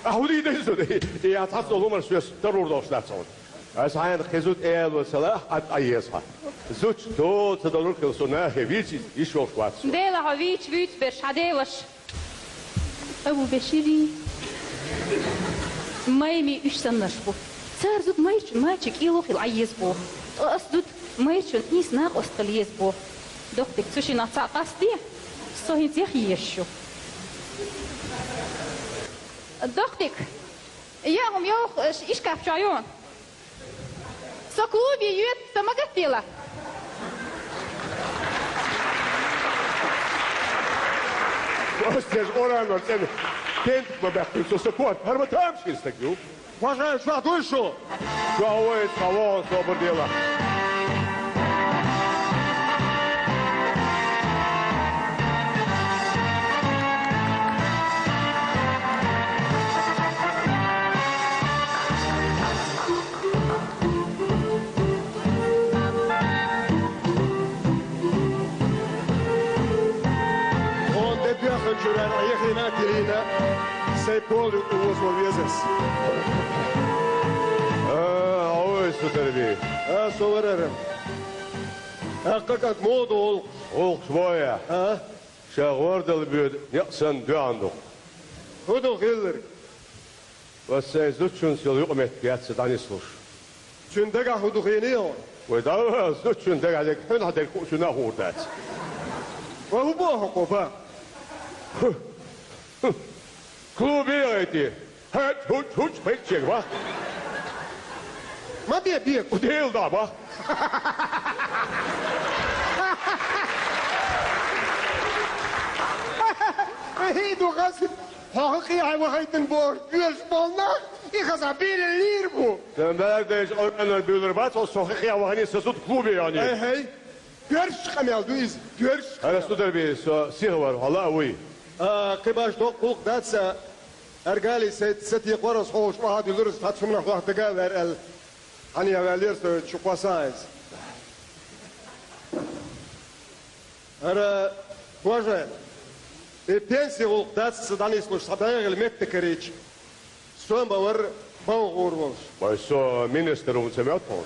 Ахьа, хӀун дийдеш со? Я цхьацца лумар соьс дарур долуш дац хьуна. Ас хьайна кхин зуда эло ца лаахь, Ӏад Ӏа еза хьан. Зудчу дола ца долур хила со нахе вийча, йиш йолуш вац со. Дела хьо вийча, вуьйцу берш хьан деваш. Абу Бешири. Майми уьш саннарш бу. Цара зуда майрачун мачи кӀело хила Ӏа еза боху. Ткъа ас зуда майрачун нийса накъост хила еза боху. Дохтик, цу шинах цхьаъ къастаде, со хӀинца яха езаш ю. Дохтик, я хӀума йоху, иш каф чохь ю. Со клубе йоьду, со ма гатделахь. Ас деш оранор цӀена пентик ма баьккхина, со, со корта, хӀара ма тамашийна стаг ю. Ваша, чохь дуй шу? Чохь вай, цхьа вогӀу собар делахь. Хьуна де доьхначуьра яхийна а тилийна, сайн полу юкъа вон со везас. А, хьо вай, Сутарби? А, со варара. ТӀаккха кӀант муха ду гӀуллакхаш? ГӀуллакхаш боху я? А? Ша гӀордал боьду некъ санна доьгӀна ду-кх. ХӀун ду хилларг? Ва сайн зудчуьнца йолу юкъаметтиг яц сан дӀанислуш. Цуьнан дагахь хӀун ду хиний хьуна? Вай, дӀа, зудчуьнан дагахь дерг хьуьнах дерг хӀуъа цуьнан а хуур дац. Ва хӀун боху хьо, ба? Клубе гӀайти. ХӀаьта хӀуч-хӀуч пхиъччег бах. Ма бе, бе. Дела дӀа бах. ХӀий ду хаза. Хьо хӀокхе хьайн вахайтина бохуш, доьрзуш болу нах, и хаза бийралла лийр бу. Сан баьрдайчу къуръанар буьйлур бац, оцу со хӀокхе вахана сан зуда клубе йоьхний. Ай-хьай, доьрзуш къамел ду иза, доьрзуш къамел. ХӀара Сутарби, со сиха вара, хьо лаа вуй? А, кхин баш доккха гӀуллакх дац сан, Аргали, сайца сатийкхор ас хьо, уьш охьадуьллур ас, цхьацца хӀуманах ваха дага а ваьрра аьлла. Хьан яхь ваьллера со, шу кхоссахьа иза. ХӀара, боже, и пенси гӀуллакх дац сан дӀанислуш, цхьа дӀахьо хила меттиг карийча, со ма вара бан гӀур волуш. Вай, со министр ву ца моьтту хьуна?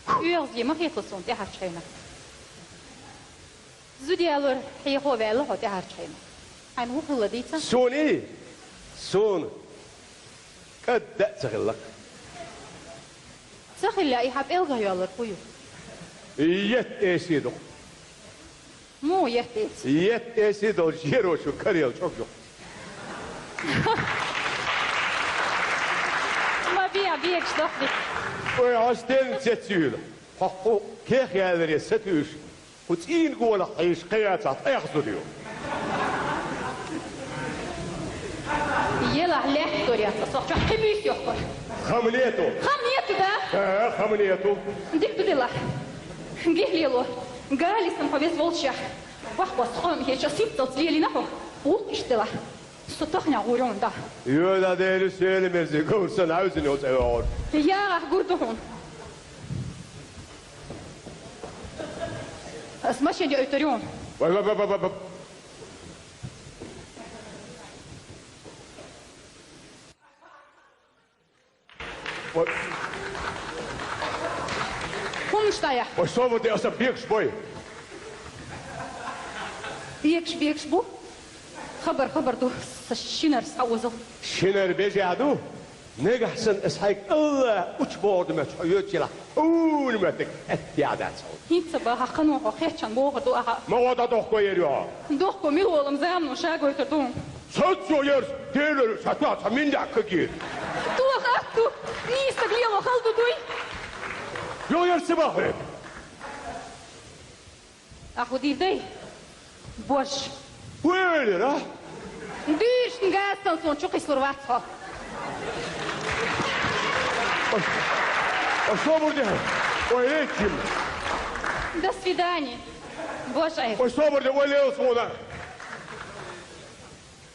ОьгӀазле ма хетал суна тӀаьхьарчу хенахь. Зуда ялор хьехо а ваьлла хьо тӀаьхьарчу хенахь. Хьайна хӀун хилла дийца? Суна? Суна кӀадда а ца хилла-кх. Ца хилла, и хьан пӀелгах йоьлларг хӀун ю? Етта эсе ду-кх. Муха етта эсе? Етта эсе долчу жеро шу карел чӀог ю. Ма бе, бегаш дохлик. Ой, хьо стенна цецвуьйла? Хьо кху кех яларе сатуьйсуш, кху цӀийнан гонах хьийзаш кхин яцахь, ткъех зуда ю. Елахь лаьттадора яц ас, сох чохь кхин буьйса йохкур. Хам лету. Хам лету, да? Э, хам лету. Дика ду делахь. Гихь лело. Гали сан хьо веза волчех. Ваххос хьо ма хеташ, ас хӀинццалц лелийна хьо. ГӀуллакх иштта делахь. Со тахана гӀур ю хьуна, да. Йо, да, Дела, сели мерзи, говр сан хьаьвзина йоцӀе вогӀур. Яхь гур ду хьуна. Ас машен йойтур ю хьуна. Ва, ва, ва, ва, ва, ва. Ой. ХӀуманаш дӀаяхь. Ой, собар де, аса бегаш бой. Бегаш, бегаш бу. Хабар, хабар ду. Сан шинара схьаозал. Шинара бежа ду. Нагахь санна аса хьайга Алла учу бохург моьттуш хьо йоьдучу елахь, хьуна моьттург аьттехьа дац хьуна. ХӀинца баха кхано хьо хеччан бохур ду ахьа. Ма гӀо дӀадохко ер ю хьо. Дохко, мила волам замано ша гойтур ду хьуна. Сацо ерс, Делера, ша тоьхна цхьа миндехь кагийра. Тоха атту, нийса лело хала ду дуй? Йо, ерс ца бахара. Ахьа хӀун дийр дай? Бож. ХӀун элира, а? Дуьйрашна гастал суна чу кхислур вац хьо. Ой, ой, собар де. Ой, эй, Ким. До свидания. Бож ай. Ой, собар де, ой, лел суна.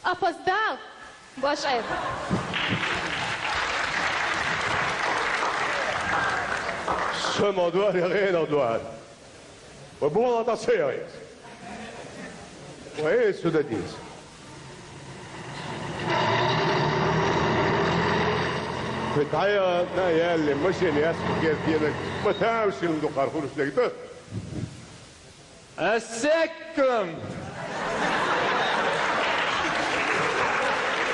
Опоздал. Бож ай. Шо ма дуьйр, гӀена дуьйр. Ва бохла тӀа ца яйта. Ва э, сюда дийс. Кхин дӀаяхана а яьлла, машен яц герга енарг. Ма тамашийна ду кхара хӀорш дерг ду. Ассеккум!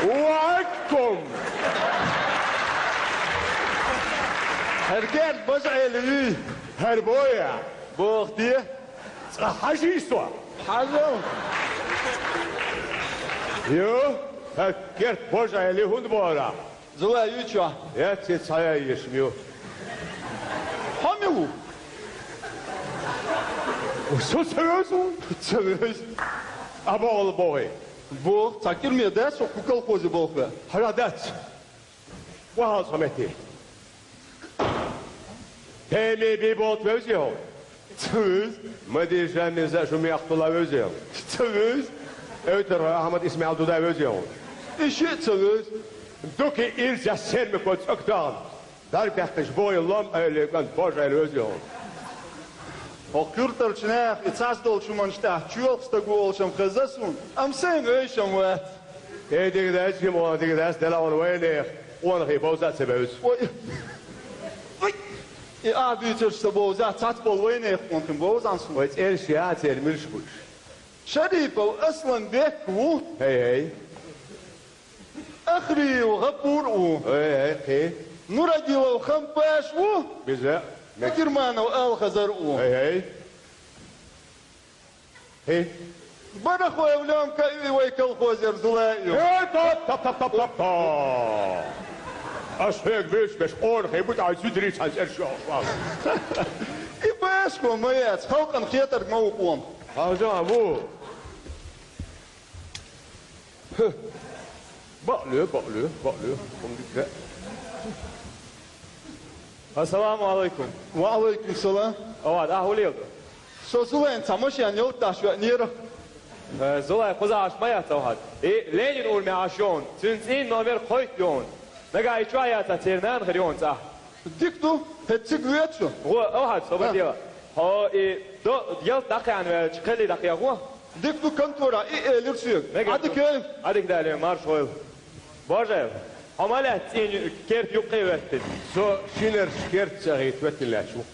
Вааккум! ХӀара керт бажа Ӏела юй? ХӀара боя? Боху те? Цкъа хьажий со? Хьажал. Ю, хӀара керт бажа Ӏела хӀунда бохура? Зулай юй чохь? Яц, цхьа а ешна ю. Хьо мила ву? Со ца вевза ву? Ца вевза. А бохула бохий? Боху, цхьа кирме дац, со кху колхозе болх бе. Хьажа дац. Вахьал со метте. Тайме бий болт вевзий хьо? Ца вевза. Ма дийша меза шу мехтула вевзий хьо? Ца вевза. Эвтара Ахьмад Исмаил дуда вевзий хьо? И шиъ ца вевза. Дукха ирза сермико цӀоктагӀна. Дарг баьккхинчу бохий лом Ӏелин кӀант божа Ӏела вевзий хьо? ХӀокху куьртарчу наха и цхьацца долчу хӀуманаш тӀехь чоьлху стаг ву олуш-м хезна суна, амма сайна вевзаш-м вац. Эй, дика дац, хӀима ван дика дац, делахь вайнех къонахий бовза а ца бевза. Ой. Ой. И ахь дуьйцурш ца бовза, цхьацца болу вайнех къонахий бовза-м суна. Вай цӀераш яцара муьлш бу уьш? Шарипов Асланбек ву. ХӀей-хӀей. Ахриев ГӀапур ву. ХӀей-хӀей, кхин? Нурадилов Хампаш ву. Биза. Акирманов Алхазар ву. ХӀей-хӀей. ХӀей. Барахоев Лёмка ю и вай колхозера Зулай ю. Э, топ, топ, топ, топ, топ, топ. Аш хьоьга вуьйцуш берш къонахий бу, тӀаккха зударий цхьаьна цӀераш йохуш вац. И башхо ма яц, халкъана хетарг ма ву къонах. Хьажа ву. Хьу. Бакъле, бакъле, бакъле. Ассаламу алайкум. Ва алайкум салам. Авад, ахь хӀун леладо? Со Зулайна цхьа машен ялташ веанера. Э, Зулай кхузахь Ӏаш ма яц, Авад. И Ленин урамехь Ӏаш ю хьуна. Цуьнан цӀийнан номер кхойтта ю хьуна. Нагахь и чохь яцахь, церан нана хир ю хьуна цӀахь. Дика ду, хӀета цига воьду шу? ГӀо, Авад, собар де. Хьо и до ялта дӀакхаьхьна ваьлча, кхелли дӀакхехьо. Дика ду, конторе и элира соьга. Мегар ду. Ӏадика ю? Ӏадика дале, марша гӀойла. Божаев, хьо ма лаьтта цӀийнан керта юккъе а хӀоьттина? Со шинарш керта ца хӀийтта хӀоьттина лаьтташ ву.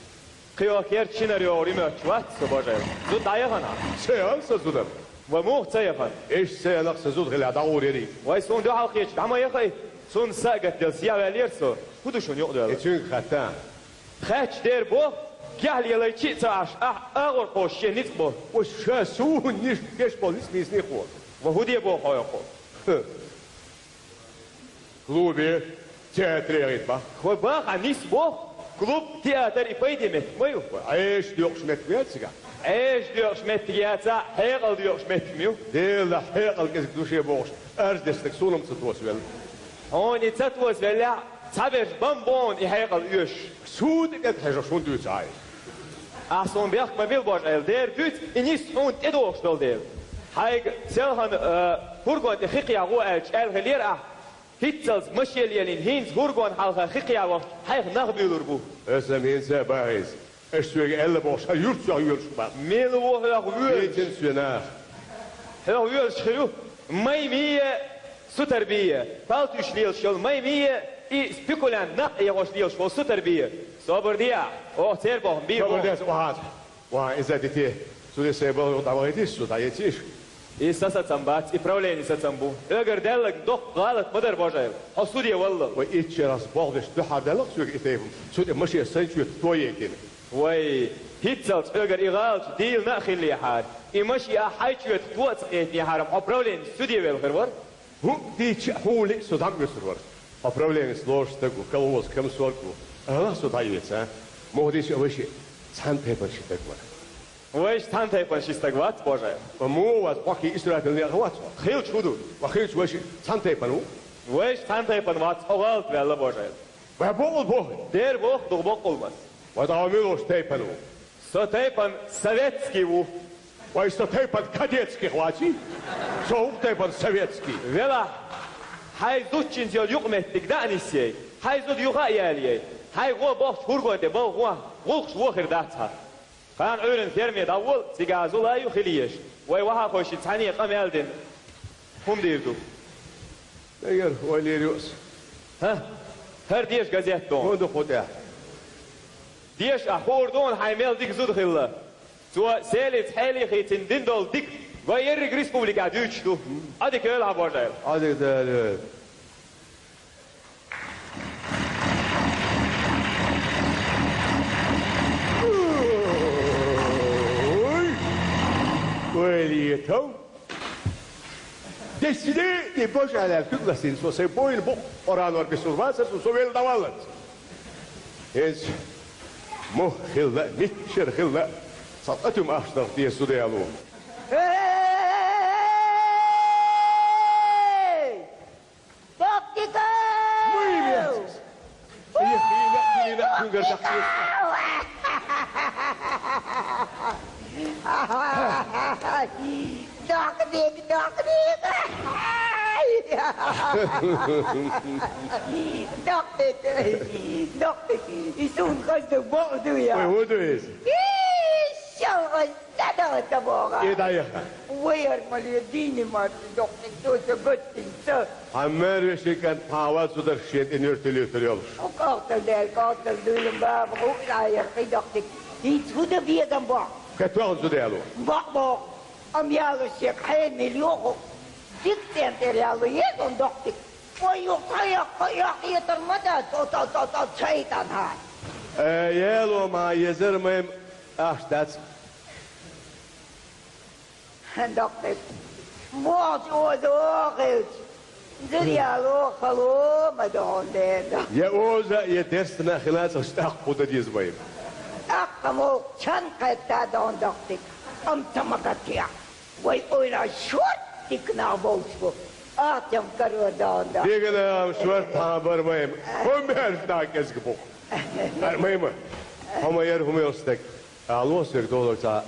Кхыйола керда шинара йогӀур йимаьчча вац со, божал. Зуда дӀаяхана. Ца яхана са зуда. Вай муха ца яхана? Иштта ца янах са зуда хилла дӀагӀур ярий. Вай суна дуьхьал кхеча дӀа ма яхай. Цунна са а гатделла, сехьаваьллера со. ХӀун ду шуна юкъадоьлла? И цуьнга хатта. Хаьтташ дера боху, кехьа лелайчи а ца Ӏаш, ахь агӀор кхочуш шен ницкъ бо. Уьш ша суна ниш геш болу ницкъ бийцинехь хьо. Ва хӀун де боху хьо? Клубе, театре гӀийта бах. Хьо баха нис боху, клуб, театр и пайде меттиг ма ю. Ва Ӏеша доькъуш меттиг яц цигахь? Ӏеша доькъуш меттиг яцахь, хьекъал доькъуш меттиг ма ю. Делахь хьекъал кӀезиг ду шен бохуш, арз деш стаг суна-м ца тосавелла. Хьуна и ца тосавеллехь, цхьаберш бан боху и хьекъал оьшуш. Суна тӀе кӀезиг хьежош хӀунда дуьйцу хьайна? Ахь суна бехк ма била, божал, дера дуьйцу, и нис хьуна тӀедогӀуш долу дела. Хьайга селхана, а, хӀургон тӀе хи кхехьа гӀо аьлча, аьлла хиллера ахь, хӀинццалц машен лелийна, хӀинца хӀургон хьалха хи кхехьа вахча, хьайх нах буьйлур бу. Аса-м хӀинца а баха иза. Аш соьга аьлла бохуш, хьан юьртахь йоьлуш бу? Мила ву хьох воьлуш? Витина соьнах. Хьох воьлуш хир ю. Май мия, сутар бия. Палтуьйш лелаш йолу май мия, и спекулянт накъ эгӀош лелаш волу сутар бия. Собар де ахь. Ох, церан боху, бий. Собар боху. Деш, охьа. Ва, иза дите, цуьнан сайн балха дӀавахийтийша, цо дӀаэцийша. И сан сацам бац, и правлени сацам бу. Эгар даьллаг доккха гӀалат ма дара, божал. Хьо суде валла. Вай итт шерахь болх беш дуьхьал даьллакх соьга и тайпа. Цу тӀе машен сайн чоьтах тоейтина. Вай, хӀинццалц эгар и гӀалат дийна а хиллехьара, и машен ахь хьайн чоьтах то а ца кхетинехьара, хьо правлени суде велла хир вара. ХӀуъа дийча а, хьуна лиъча а со дӀа ма оьцур вара. Хьо правленис лоруш стаг ву, колхозан комсорг ву. Алахь со дӀаэца, а? Муха дийцча а вайшиъ цхьана тайпана ши стаг вара. Вайша цхьана тайпана ши стаг вац, божал. Ма муха вац, хьо кхин Исрафил некъах вац хьо? Хилча хӀун ду? Ма хилча вайшиъ цхьана тайпана ву? Вайша цхьана тайпана вац, хьо гӀалат ваьлла, божал. Вай боккъал боху? Дера боху, дукха боккъал ма. Вай дӀа хьо мила волчу тайпана ву? Со тайпана советский ву. Вай со тайпана кадетских ваций? Со хӀокху тайпана советский. Велахь, хьайн зудчуьнца йолу юкъаметтиг дӀа а нисъяй, хьайн зуда юха а ялаяй, хьайн гӀо бохучу хӀургон тӀе балха гӀо, гӀуллакхаш вон хир дац хьан. Кхана Ӏуьйранна ферме дӀавола, цигахь зулай ю хила езаш. Вай вахьа хойши цхьаьна къамел дина. ХӀума дийр ду? Эгер, ойла йийр ю ас. ХӀа? ХӀара деша газет дона. ХӀун ду кху тӀехь? Деша ахь хуур дуна хьайн мел дика зуда хилла. Цо Селица хьелий хийцина дина долу дика вай ерриг республикехь дуьйцуш ду. Ӏадика йойла хьан, божал. Ӏадика Дала йойла. Ой! Ойла етал! Десиле и божалал куьг ласийна со сайн бойна бу Къуранор бисур вацара со, со велла дӀаваллалц. Иза мух хилла, миччара хилла, сан къатуьма ахча даха деза зуда яло. Эй! Доктика! Муй вецкас! Ой, хила, хила, доктика! Куьнгар даккхийса. Доктик, доктик! Доктик, доктик! И суна хаза боху дуй я? Ой, хӀун ду иза? Ишшал хаза! Ца даха ца боху. И дӀаяха. Вай ар ма ле дийне марчу доккхий доца гаттина ца. Хьан мер вешин кӀант пхьавал цу дарх шен тӀе нуьрта луьйтур йолуш. Хьо кӀалтар даьлла, кӀалтар дуьйлам баба, хӀуъа Ӏайар кхин доккхий. ХӀинца хӀун дан безам боху? КхетоьгӀна зуда яло. Бакъ боху. Ам яло шех хьенамил йоху. Дика цӀен тӀера яло еза хьуна доккхий. Ой, ю кхайа, кхайа, хетар ма дац, о, то, то, то, шайтан хьан. Э, яло ма езар майм ахча дац. Доккхий. Бохучу оза хилча, зуда яло хало ма догӀун дера. Я оза, я дерстина хилацахча тӀаккха хӀун дан деза вай? ТӀаккха мо чан кхетта догӀун доккхий. Амма ца ма гатеа. Вай ойла шорт дика нах болчу бу. Ахчам каро догӀун доккхий. Дегана шорт хьан бар майма. ХӀун баьржа дӀа кӀезиг бу? Бар майма. Хьо ма яра хӀума йолу стаг. Ало, сверг долу ца.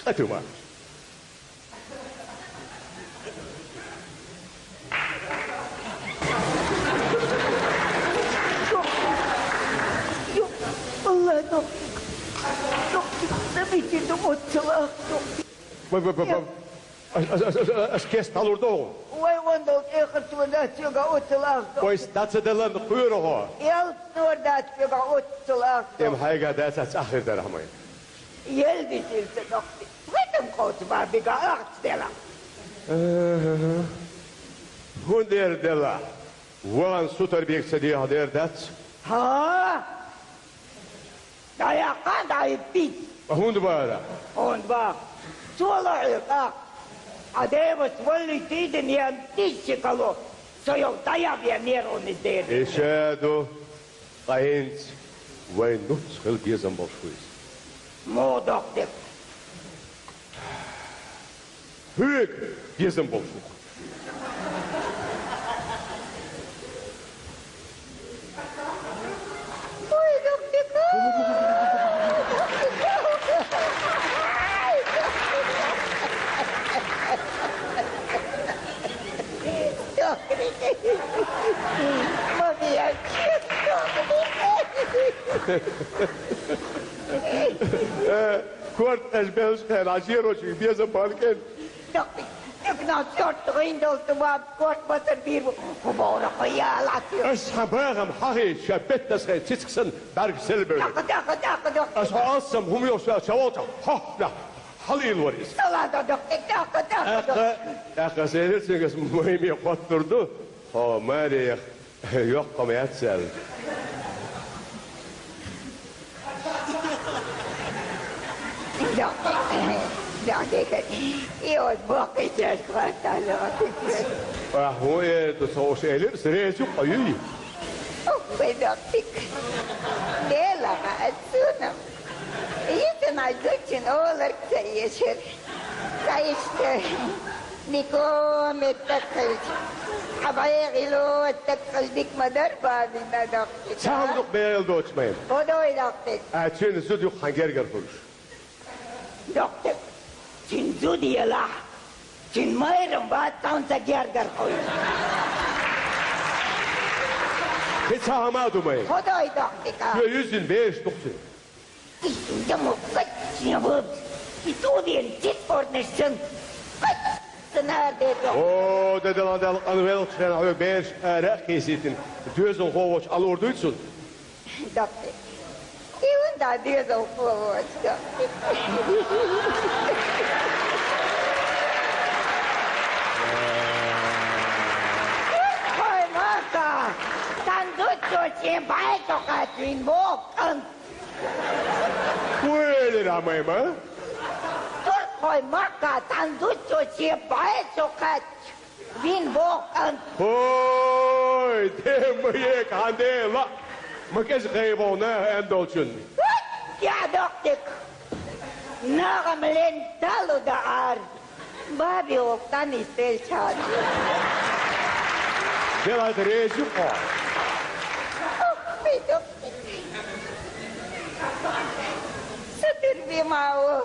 Къатуьма. Алла, доккхий, доккхий, заберите, доккхий, доккхий. Ба, ба, ба, ба. Ас, ас, ас, ас, ас кест дӀалур догӀу. Вай ондал тӀехар цо дац, цуьнга оццул ахча. Вай дац а делан кхоьру хьо. Ялц нор дац, цуьнга оццул ахча. Тем хьайга дац, ца хир дара хьо. Ел дисил ца дохти. Вай там кхоч бабига ахча дела. Э, хӀун дер дела? Ван сутар бег ца дехьа дер дац? Хьа? ДӀаяхьа, дӀайиппи. ХӀунда бара? ХӀунда бара? Цо ло хьоьга. Хьан девас валлий тийдина ян тиссикало. Со йолу дӀаяхьа бен нервничать дер. И ша ду. Ткъа хӀинца вайн нуц хила безам болуш ву иза. Муха доккху? Хьоьга безам болуш ву. Ой, доккху! Доккху! Ма веа, доккху! Э, корта аша беллачу хенахь, хьан шерочуьнга безам бан кӀен. Доккху, дукха нах шорта гӀин долу ту баб корта басар бийр бу. ХӀун бохург хьо яла хьо? Ас хьан бахам хьахийча, ша беттас хайн цициг санна бӀаьргаш селла бевлла. ТӀаккха, тӀаккха, тӀаккха, доккху. Ас хьо алсам хӀума йолуш ша волчохь, хьо, нах, хьалийлавара иза. Ала, доккху, тӀаккха, тӀаккха, доккху. ТӀаккха, тӀаккха ас элира цуьнга, ас Майме хоттур ду, хьо маре яха. Йоккха ма яц аьлла. Доккху, доккху, и оцу боккхачаьрца хӀотталла. Ахь хӀун эр ду, ца хууш элира, ас реза ю, къа юй? Ух, вай доккху! Делахь ас цунах! Йисина зудчун оларг ца эшира. Ткъа иштта, никъ меттиг хилча, хьан бӀе гӀиллакх стаг хилча дика ма дара, бабина доккху. Цхьа хӀума дукха бегӀийла доцуш, Майма. ХӀун дой доккху? А, цуьнан зуда юха хьан гергара хуьлуш. Доккху, цуьнан зуда елахь, цуьнан майрам бац цхьа хӀума ца гергара хуьлуш. Кхин цхьа хӀума а ду, Майма. ХӀун дой доккху? Шен юьззина бераш ду-кх цуьнан. Иза ма кхаччина ву, и цӀуден цицкъорнаш санна, кхаччина ара дерг. О, де далан Далла, къанвеллачу хенахь хьоьга бераш ара а кхийсийтина, доьзалхо воцуш Ӏалур дуй цунна? Доккху. И хӀунда доьзалхо воцуш, доккху? Хой маха, сан зудчо шен бӀе чу кхаьчна вина вогӀу кӀант. ХӀун элира, Майма? Туркхой махка сан зудчо шен бӀе чу кхаьчча вина вогӀу кӀант. ХӀой, де ма ега хьан дела, ма кӀезиг гӀайгӀо наха аьнна долчунна. Я доккху! Нагахь ма лен далу даӀар. Баби, оха къанийса делча. Делахь реза ю хьо? Ох, вай доккху. Сатир би ма ву.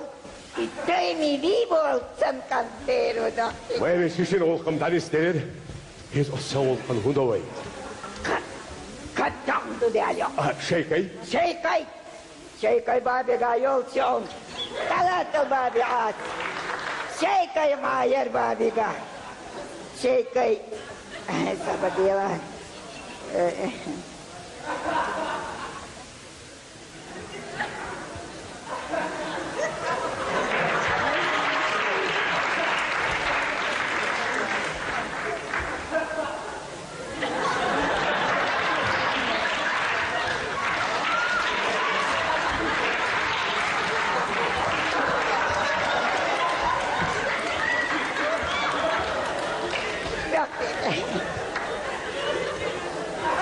И тайни вий болу сан кӀант деру доккху. Вай вешин шина гӀуллакхам дӀанисделира. Иза оцу сан гӀуллакхана хӀун до вай? Ка-, кад чохь ду дел йо. А, шайкай? Шайкай. Шайкай бабига йолчу хьуна. Талатал баби Ӏац. Шайкай ма яр бабига. Шайкай. Саба дела. Э, э.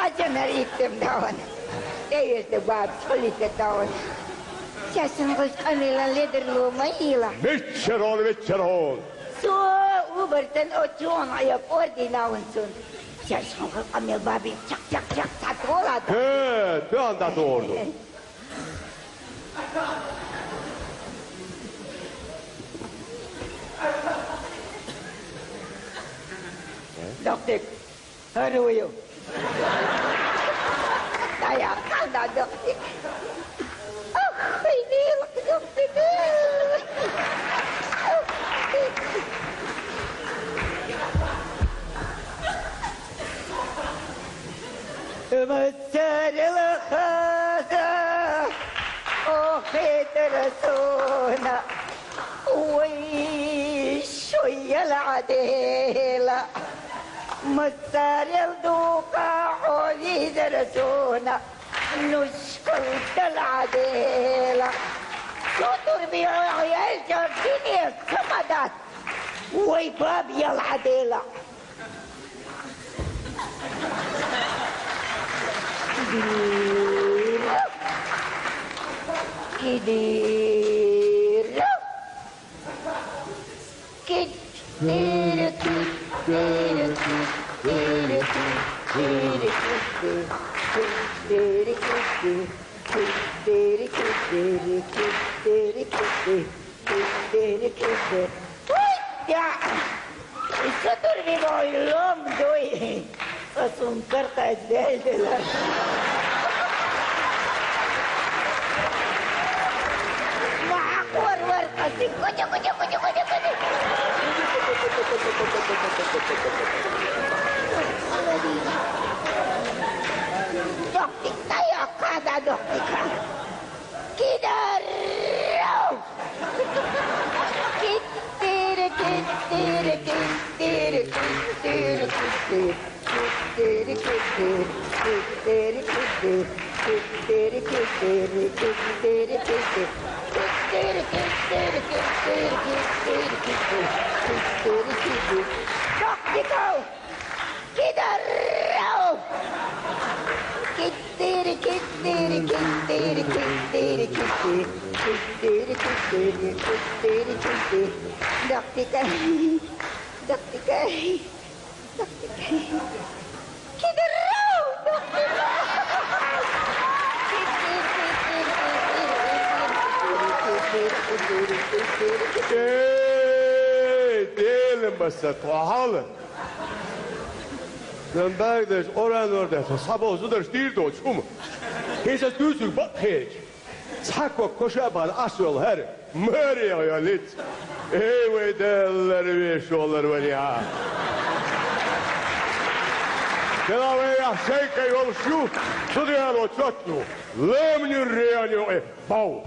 Ачамер иттим даун. ТӀеюьрту баб цхьулица даун. Шаьшшин гӀуш къамелан ледарло ма йийла. Веччарон, веччарон! Со убартан оццугӀан Ӏе кӀордийна ван цун. Шаьш хьуна къамел бабин чакх-чакх-чакх цхьа тола ду. Хе, тоьан дӀатохур ду. Доккхик, хӀара ву ю. Дая, хьан да доккхик? Ах, хӀай, лелакх доккхик. Массарел хаза охийтар сона, вай, шо яла Ӏадела. Массарел дукха хьо вийзар сона, нушкал дала Ӏадела. Шо турби ял жардине самадат, вай, баб яла Ӏадела. Кидира. Кидира. Кид-, кидира, кидира, кидира, кидира, кидира, кидира, кидира, кидира, кидира, кидира. Киддери киддери. Уй, я! Исо турби бой лом дуй. Сасун карта зелдела. Ма аквар вар каси. Куди, куди, куди, куди, куди. Дохтик, тай акада дохтика. Кидар! Киддери, киддери, киддери, киддери, киддери. Киддери, киддери, киддери, киддери, киддери, киддери, киддери, киддери. Киддери, киддери, киддери, киддери, киддери, киддери, киддери. Дохтиков! Кидаррау! Киддери, киддери, киддери, киддери, киддери. Киддери, киддери, киддери, киддери. Дохтика. Дохтика. Дохтика. Кидаррау! Дохтика. Киддери, киддери, киддери, киддери, киддери. Эй, делимаса, тохьал! Нан дагадеш, оранор деш, сабо зударш дийр доцу хӀума. ХӀинца дуьйцург бакъ хеташ. Цхьа ког коша а бахана Ӏаш йолу хӀара, маре йоллиц. Эй, вай Далла ларвеш йоллар вари хьа. Дела вай ахь шайка йолуш ю, цу дела цот ю. Ламанан районе йокъе бов.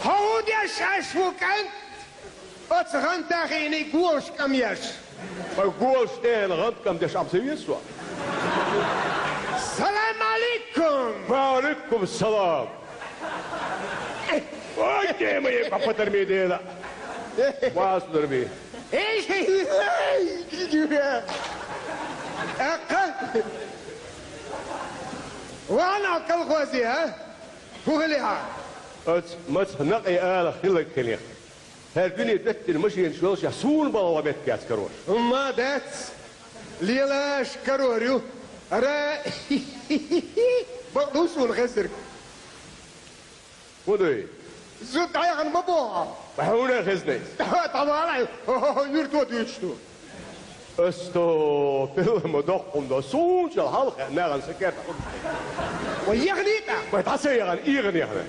ХӀун деш Ӏаш ву, кӀант? Оцу гӀантахийний голаш кӀам еш. Вай голаш тӀе гӀант кӀам деш Ӏам ца веза со? Салам алейкум! Ва алейкум салам! Ой, де ма е папа дарме дела. Вас дарби. Эй, эй, эй, эй, аккха. Вана колхозе, а? ХӀун хили хьан? Ац маца накъе ала хилла хилих. ХӀара дуьне доьттина машенаш йолуш, я суна балгӀа меттиг яц карош. Ма дац. Лелаш карор ю. Ара, бакъду суна хезнарг. ХӀун дуй? Зуда дӀаяхана ма боху. Хьуна хезна иза. ДӀавала, хьо, хьо, хьо, юьрто дуьйцуш ду. Астагфирулла, ма доккхун до. Суна чал хьалха нагӀана са керта. Ва яхний тӀа? Ва дӀа ца яхана, ийгӀана яхана.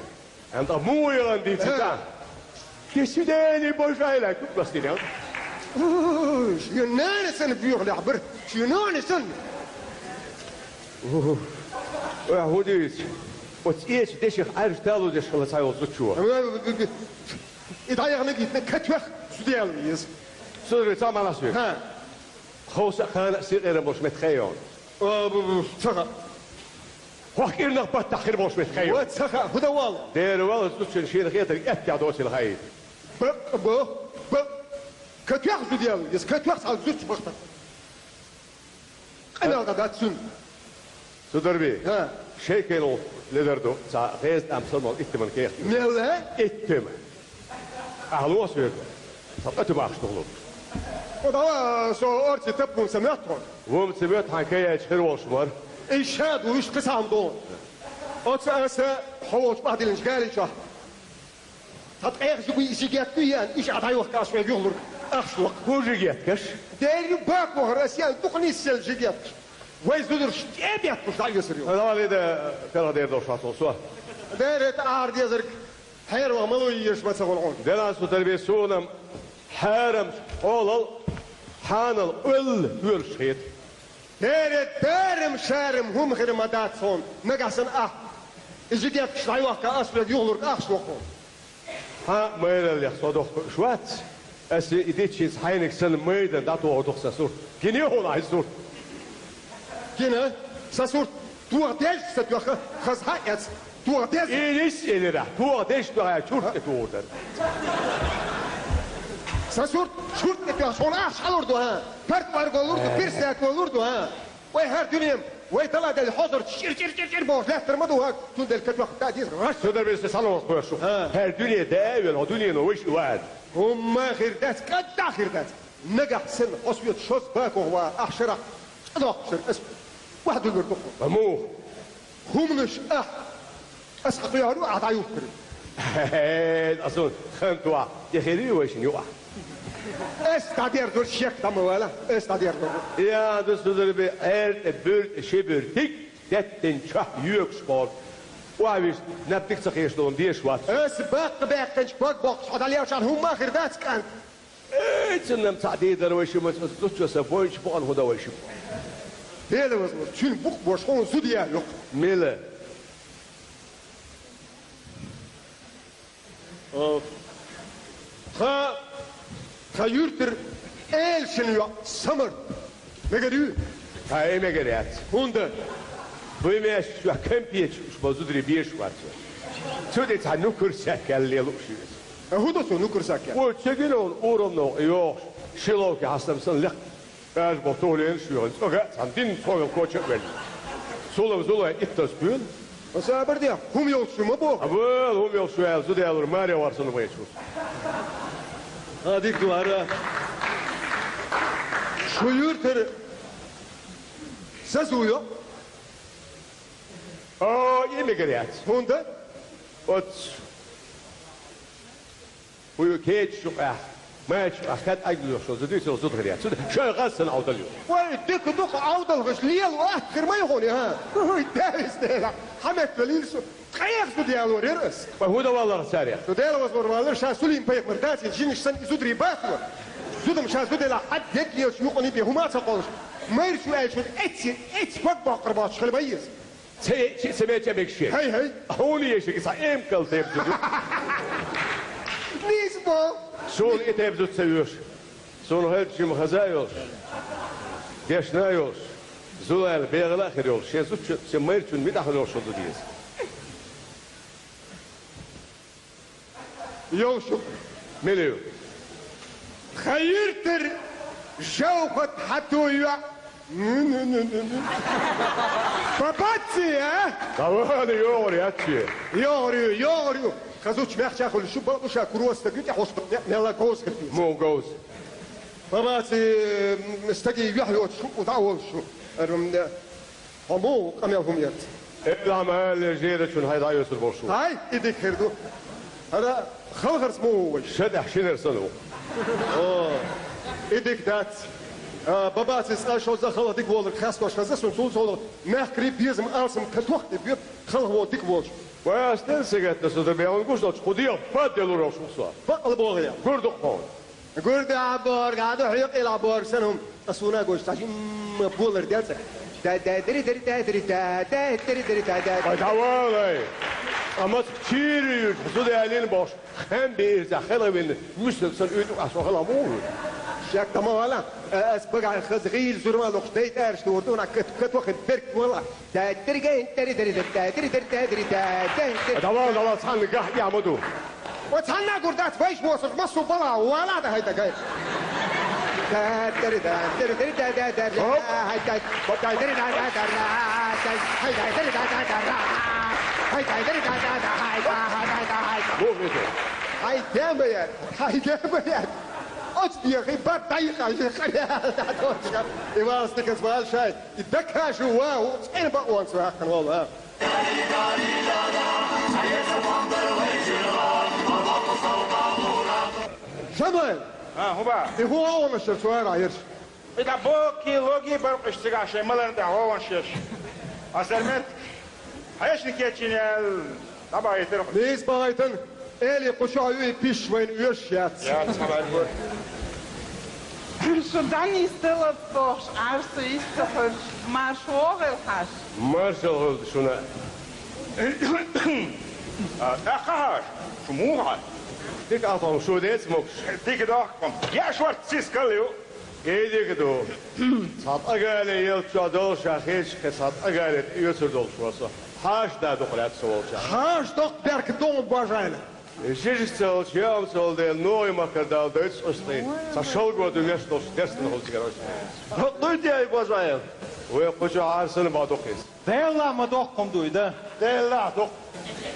АнтӀа муха яхана дийци тӀа? До свидания, божай лай, тут бастилян. Шен нана санна буьйху лехь бара. Шен нана санна. Ой, хӀун дийца? Оцу эцу деших Ӏаьржа талу деш хила ца йолу зудчо. И дӀаяхана гитна катвех зудел веза. Сузри, ца ма лас веза. Ха. Ховса а, хана а синкъерам болуш меттиг хей хьуна? А, бу, бу, ца хаьа. Хьох кӀирнах баттахь хир болуш меттиг хей хьуна? Ва, ца хаьа, хӀун дан вал? Дера вал, зудчун шена хетарг эттехь доцийла хаийта. Бакъ, бо, бакъ. Катвех зудел, иза катвех цхьа зудчу бахтар. Къамел дан дац цуьнан. Сударби, ХӀа. Шайкайна ледар ду, цхьа гӀеза тӀам санна волу иттаман кехат ю. Мелла? Иттама. Ахьа лоьху соьга? Сан къа ту бахаш тухур. О, давай, со орци таппун ца моьтту хьуна. Ву-м ца моьтту, хьайн каяйча хир волуш вара. И ша ду, иштта кхин цхьа хӀума ду. Оцу аса хьо волчу бахдиллинчу гали чохь. Ткъа ткъех жигу-, жигет ду еана, иша Ӏа дӀайохка ас вай юхалург ахча локху. ХӀун жигеткаш? Дерриг бакъ вахара ас еана, дукха нисъелла жигеткаш. Вай зудараш тӀе а бетташ дӀаэцар ю. Давай, Лида, ферла дер дош хьацул со. Дерет ар дезарг хьервах малуй еш ма ца гӀун хьона. Дела су тарбе сонам хьарам олал, хьанал ул уьрш хет. Дерет дарам шарам хӀума хир ма дац хьона, нагахь санна ахь. Иза детташ дӀайохка, ас вег юхалург ахча лоху. Хьан майраллех со дохкуш вац. Ас и диччинца хьайниг санна майдан дӀатоху дух сан сурт. Гине хьуна хьайн сурт? Гина, сан сурт тоха деш ца тоьха, хаза хьа эц, тоха дез. И нис элира, тоха деш тоьха чурт тӀе тухур дара. Сан сурт чурт тӀе тоьха, шуна ахча хьалур ду, хьа? Парт варго лур ду, пирсяко лур ду, хьа? Вай хӀара дуьнен, вай тала делла хьозарчу чӀир-чӀир-чӀир-чӀир бохуш лаьттар ма ду хьаг, цундела катоьхна деза гӀаш. Цу дар веза санавас кхоьшу. А. ХӀара дуьне да а вела, хьо дуьнено вайша ван. ХӀумма хир дац, кӀадда хир дац. Нагахь санна хьо соьца шозза бакох ван, ахь шарахь чӀадохкушар ас вахдуьллур ду хьо. Ма муха? ХӀуманаш ахь Ас хьан кхоьхьур ву, ахьа дӀаюхкур? Хе, ас ву хан тоха, тӀе хир ю вайшин юкъахь. Ас дӀадерзор шек дӀа ма вала, ас дӀадерзор. Я, ду сударби, Ӏер тӀе буьр тӀе ши буьр тиг, деттин чохь йоьгуш боху. Охьавиш, наб дика ца хеш долу дезаш вац. Ас баккха баьккхинчу бог боккхуш хьо дӀалелчахьана хӀумма а хир дац, кӀант. Эй, цунна-м цхьаъ дийр дара вайшимма, аса зудчо сан бойчу бакъана хӀун дан вайшимма. Дела вазло, цуьнан букъ бош хьуна зуда яьлла юкъа. Мила? О, тха, тха юьртара элшина йоӀ Самарт. Мегар ю? Ай, мегар яц. ХӀунда? Буй меш чохь кампеташ уьш бо зударий беш вац. Цу тӀе цхьа нукур саьхкаьлла лела лууш ю иза. А хӀун до цо нукур саьхкаьлла? Вай ца гина вон урамно йохуш, ши ловки хьастам санна лекха. Аш бо тохлен шуьган, цӀога а цхьана дин цхьогал коча а велла. Сулам зулай иттаз куьйла. Аса абар де, хӀума йолчу ма боху. А вала, хӀума йолчу аьлла, зуда ялур маре варсан вайчу. А, дика ду, ара. Шу юьртара зазу йо? О, и мегар яц. ХӀунда? Оц. Хьуй кечу юкъахь, мачу юкъахь хатта агилош шо зудуьйцург зуда хир яц. Цу шайн гӀазсан Ӏовдал ю. Вай, дика дукха Ӏовдалхаш лела атта хир ма ю хьуна, хӀа? Хьуй, Дала иза дела, хьан меттавелла су, ткъех зуда ялор яра ас. Вай, хӀун дан валлара царех? Шу Дела вазлур валлара, ша Сулим-пайхамар дацийна жинаш санна и зударий бацо. Зудам ша зуда делахь, хьад дед лелаш юкъана бен хӀума а ца кхоллаш. Майра шу аьллачун эцци, эцци бог боккхур боцуш хила ма еза. Ца, ца, ца меча мегаш шен. ХӀай, хӀай. Хьуна ешига цхьа эмкал тайпа зуда. Нийса бо. Суна и тайпа зуда ца оьшу. Суна хӀайта шима хаза а йолуш, дешна а йолуш, зулала бегӀала а хир йолуш, шен зудчун, шен майрачун митӀахь йолуш зуда деза. Йовшух, мила ю? Тхан юьртара Жовхат хьан ту йоӀ? Бабаци, а? Давай, йогӀур яц шен. ЙогӀур ю, йогӀур ю. Тхан зудчу мехча хуьлу шу бала уша куро стаг ю тӀехьуш мелла говза хир. Муха говза? Бабаци, м, стаге юьхь йоцуш хӀуъу дӀа а волуш шу. Ар, м, Хьо муха къамел хӀума ярца? Элам аьлла, жерачун хьай дӀайоьсур болуш ву. Ай, и дика хир ду. ХӀара халхарца муха ву вай? Ша тӀехь шинар санна ву. О, и дика дац. А, бабаци цкъа шозза халха дика волург хестош хеза, сун цул цолгӀа мехкарий безам алсам катох тӀе бе, халха вон дика волуш. Вай ас тӀе са гатта, со дан бегӀун гуш долчу кху дегӀ бад делур волуш ву со. Бакъала богӀу я. Гур ду-кх хьуна. Гурда а бохург, а ду хьекъал а бохург санна хӀума, ткъа суна а гуш, цхьа жимма болар дел цӀа. Дай, дай, дари, дари, дай, дари, дай, дай, дари, дари, дай, дай. Ой, давай, ай! Амма чийра юьжу зуда ялийна бохуш, хан бийрза хала вина, муьстаг санна уьйту а со хала муха ву? Шек тама вала, ас багахь хаза гӀийла зурма лохуш, дай тӀараш дурду, на кат, кат вахин берг вала. Давай, давай, цхьанна гахь а ма ду. Ва цхьанна гур дац, вайш босург массо а бала, вала да хӀайта гай. Хоп. Бу веза. Хьай дема яд, хьай дема яд. Оцу дехи бат дайкъа, жи хьаля, да, точка. И валс тикас вал шай. И дакашу вау, цӀена бакъонца ваьккхина волу, а? Шамай! А, хӀун ба? И хӀун гӀовгӀанаш яра цу ара Ӏерш? Ида боки, логи бар къуш цигашай, малан да хован шеш. Асармет, хешни кечинел, таба итер. Мис багайтан, эли къушуй пиш вайн уьш яц. Я, цхьа бай гур. Шу дани стелат тохш, арса истахар, марш вогъел хаш. Маршал гъул шуна. А, тахаш, шу муха. Дик атом шу дец мукш. Дик дохком. Я шварц сискалиу. Эдик ду. Цхьа тӀагали елча долша хечхе, цхьа тӀагали тӀоьцур долуш васа. Хьаш да дукха лаьцна волча. Хьаш доккха берка ду божайна. Жижиг цалча, яам цал дела, ногӀи макар дала дойц устий. Ца шалго ду веш долуш дерстан хӀуз гараш. Хьо дуй те, божайна? Вай кхучу Ӏарсана ма дукхис. Делла ма доккхум дуй, да? Делла дукх.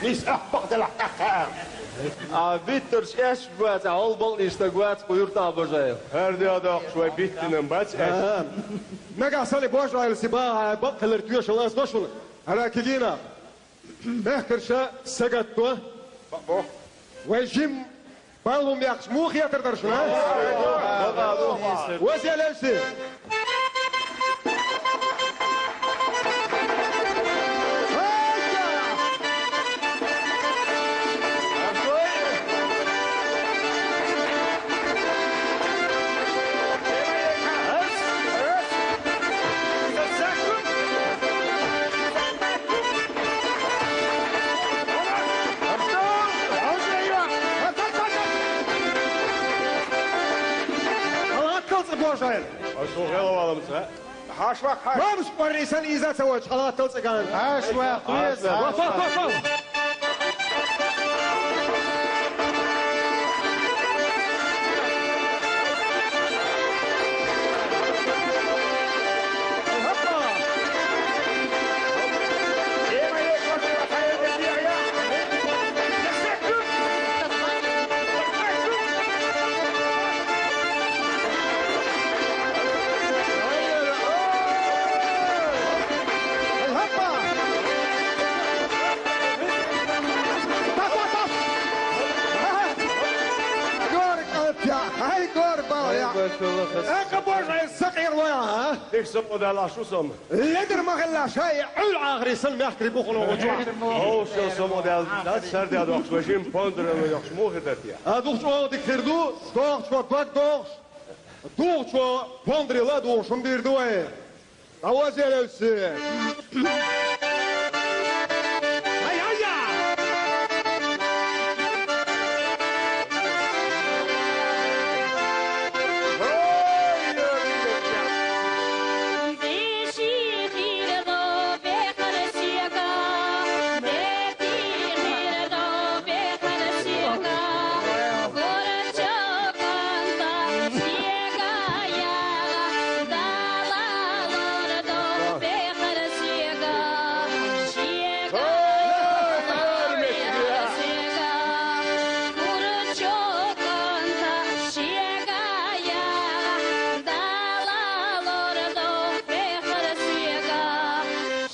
Нис ахпах делахь тӀаккха. А биттарш эш вац, а хьол балкъий стаг вац, кху юрта а божайл. ХӀара де доккхуш вай биттинан бац эш. Ага. Нагахь санна божайл си ба, бакъ хилар тоьшалла ас дошуна. ХӀара кигина. Бехкарша сагатто. Бо. Вай жим Балу мякъ муха хетар дара шуна? Вазе левси. Халаттал цӀа божайна. Ас ву хелавалам цӀа. Хьаш вакх, хьаш. Вамш къорри сан иза ца вочу халаттал цӀа ган. Хьаш вакх, хьаш вакх. Ваф, ваф, ваф, ваф. Хьай, гор бал, я. Экъа божай, сакъир лоя, а? Их сакъо дала шу сом. Ледир ма хилла шай, Ӏуьллу Ӏахари сан мехкари бухуно гӀо чохь. Овшал сомгӀа даьлла, дац сардаьлла дохуш, вай жим пондара вай йохуш, муха хир дара те? А духучу оха дика хир ду, дохучо дог дохуш, духучо пондарила а духуш, хӀума дийр ду вай. ДӀавазъеллалц. Ай, ай, я!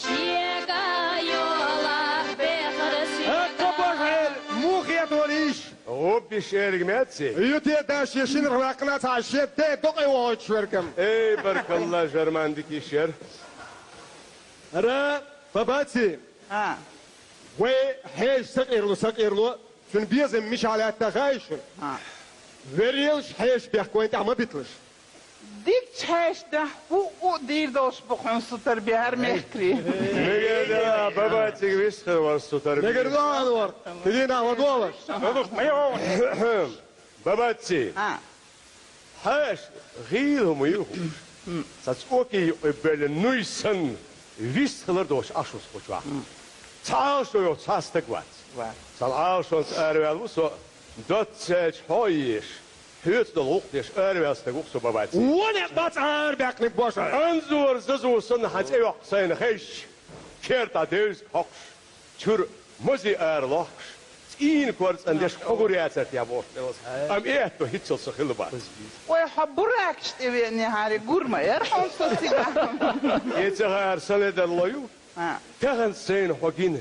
Шега йола бехар шега. Аккха божа хьел, муха хетор иш? ГӀуббиш эриг мецци? Юте да шен шинарх ваьккхина цхьа шен де дукъе вогӀуьйтуш веркам. Эй, баркалла, жарман дика йиш яра. Ара, Бабаци. А. Вай хьежа сакъерло, сакъерло, цуьнан безам мичахь лаьтта хаий шуна? А. Верелаш хьежа бехк вайн тӀехь ма биталаш. Дикачу хьаьшна хӀуъу а дийр долуш бу хьуна сутара бехьар мехкарий. Мегар ду, Бабацига вист хир вара сутара. Мегар ду, Анвар. Кхидийнахь ладогӀалаш. Бабаци. А. Хьаьш, гӀийла хӀума ю хӀуш. Сан цӀокий юкъе бевлла нуй санна, вист хилар долуш Ӏаш ву со кху чохь. Цхьа Ӏалашо йолу цхьа стаг вац. Сан Ӏалашонца араваьлла ву со, доцца цаьрча хьо а езаш. Хьоьца долу гӀуллакх деш араваьлла стаг ву-кх со, Бабаци. Вон некъ бац арабаьккхинарг божа. Анзор зазо санна хьан цӀе йоккху сайна хезча, кертахь девза хьокхуш, чуьра мазе ара лохкуш, цӀийнан кор цӀандеш хьо гур яцара те бохуш тӀелаза. Амма и аьтто хӀинццалц со хилла бац. Вай хьо буракаш тӀе веанехьара, гур ма яра хьуна со цигахь. И ца хаьара сан ледарло ю? А. Таханца сайна хьо гина,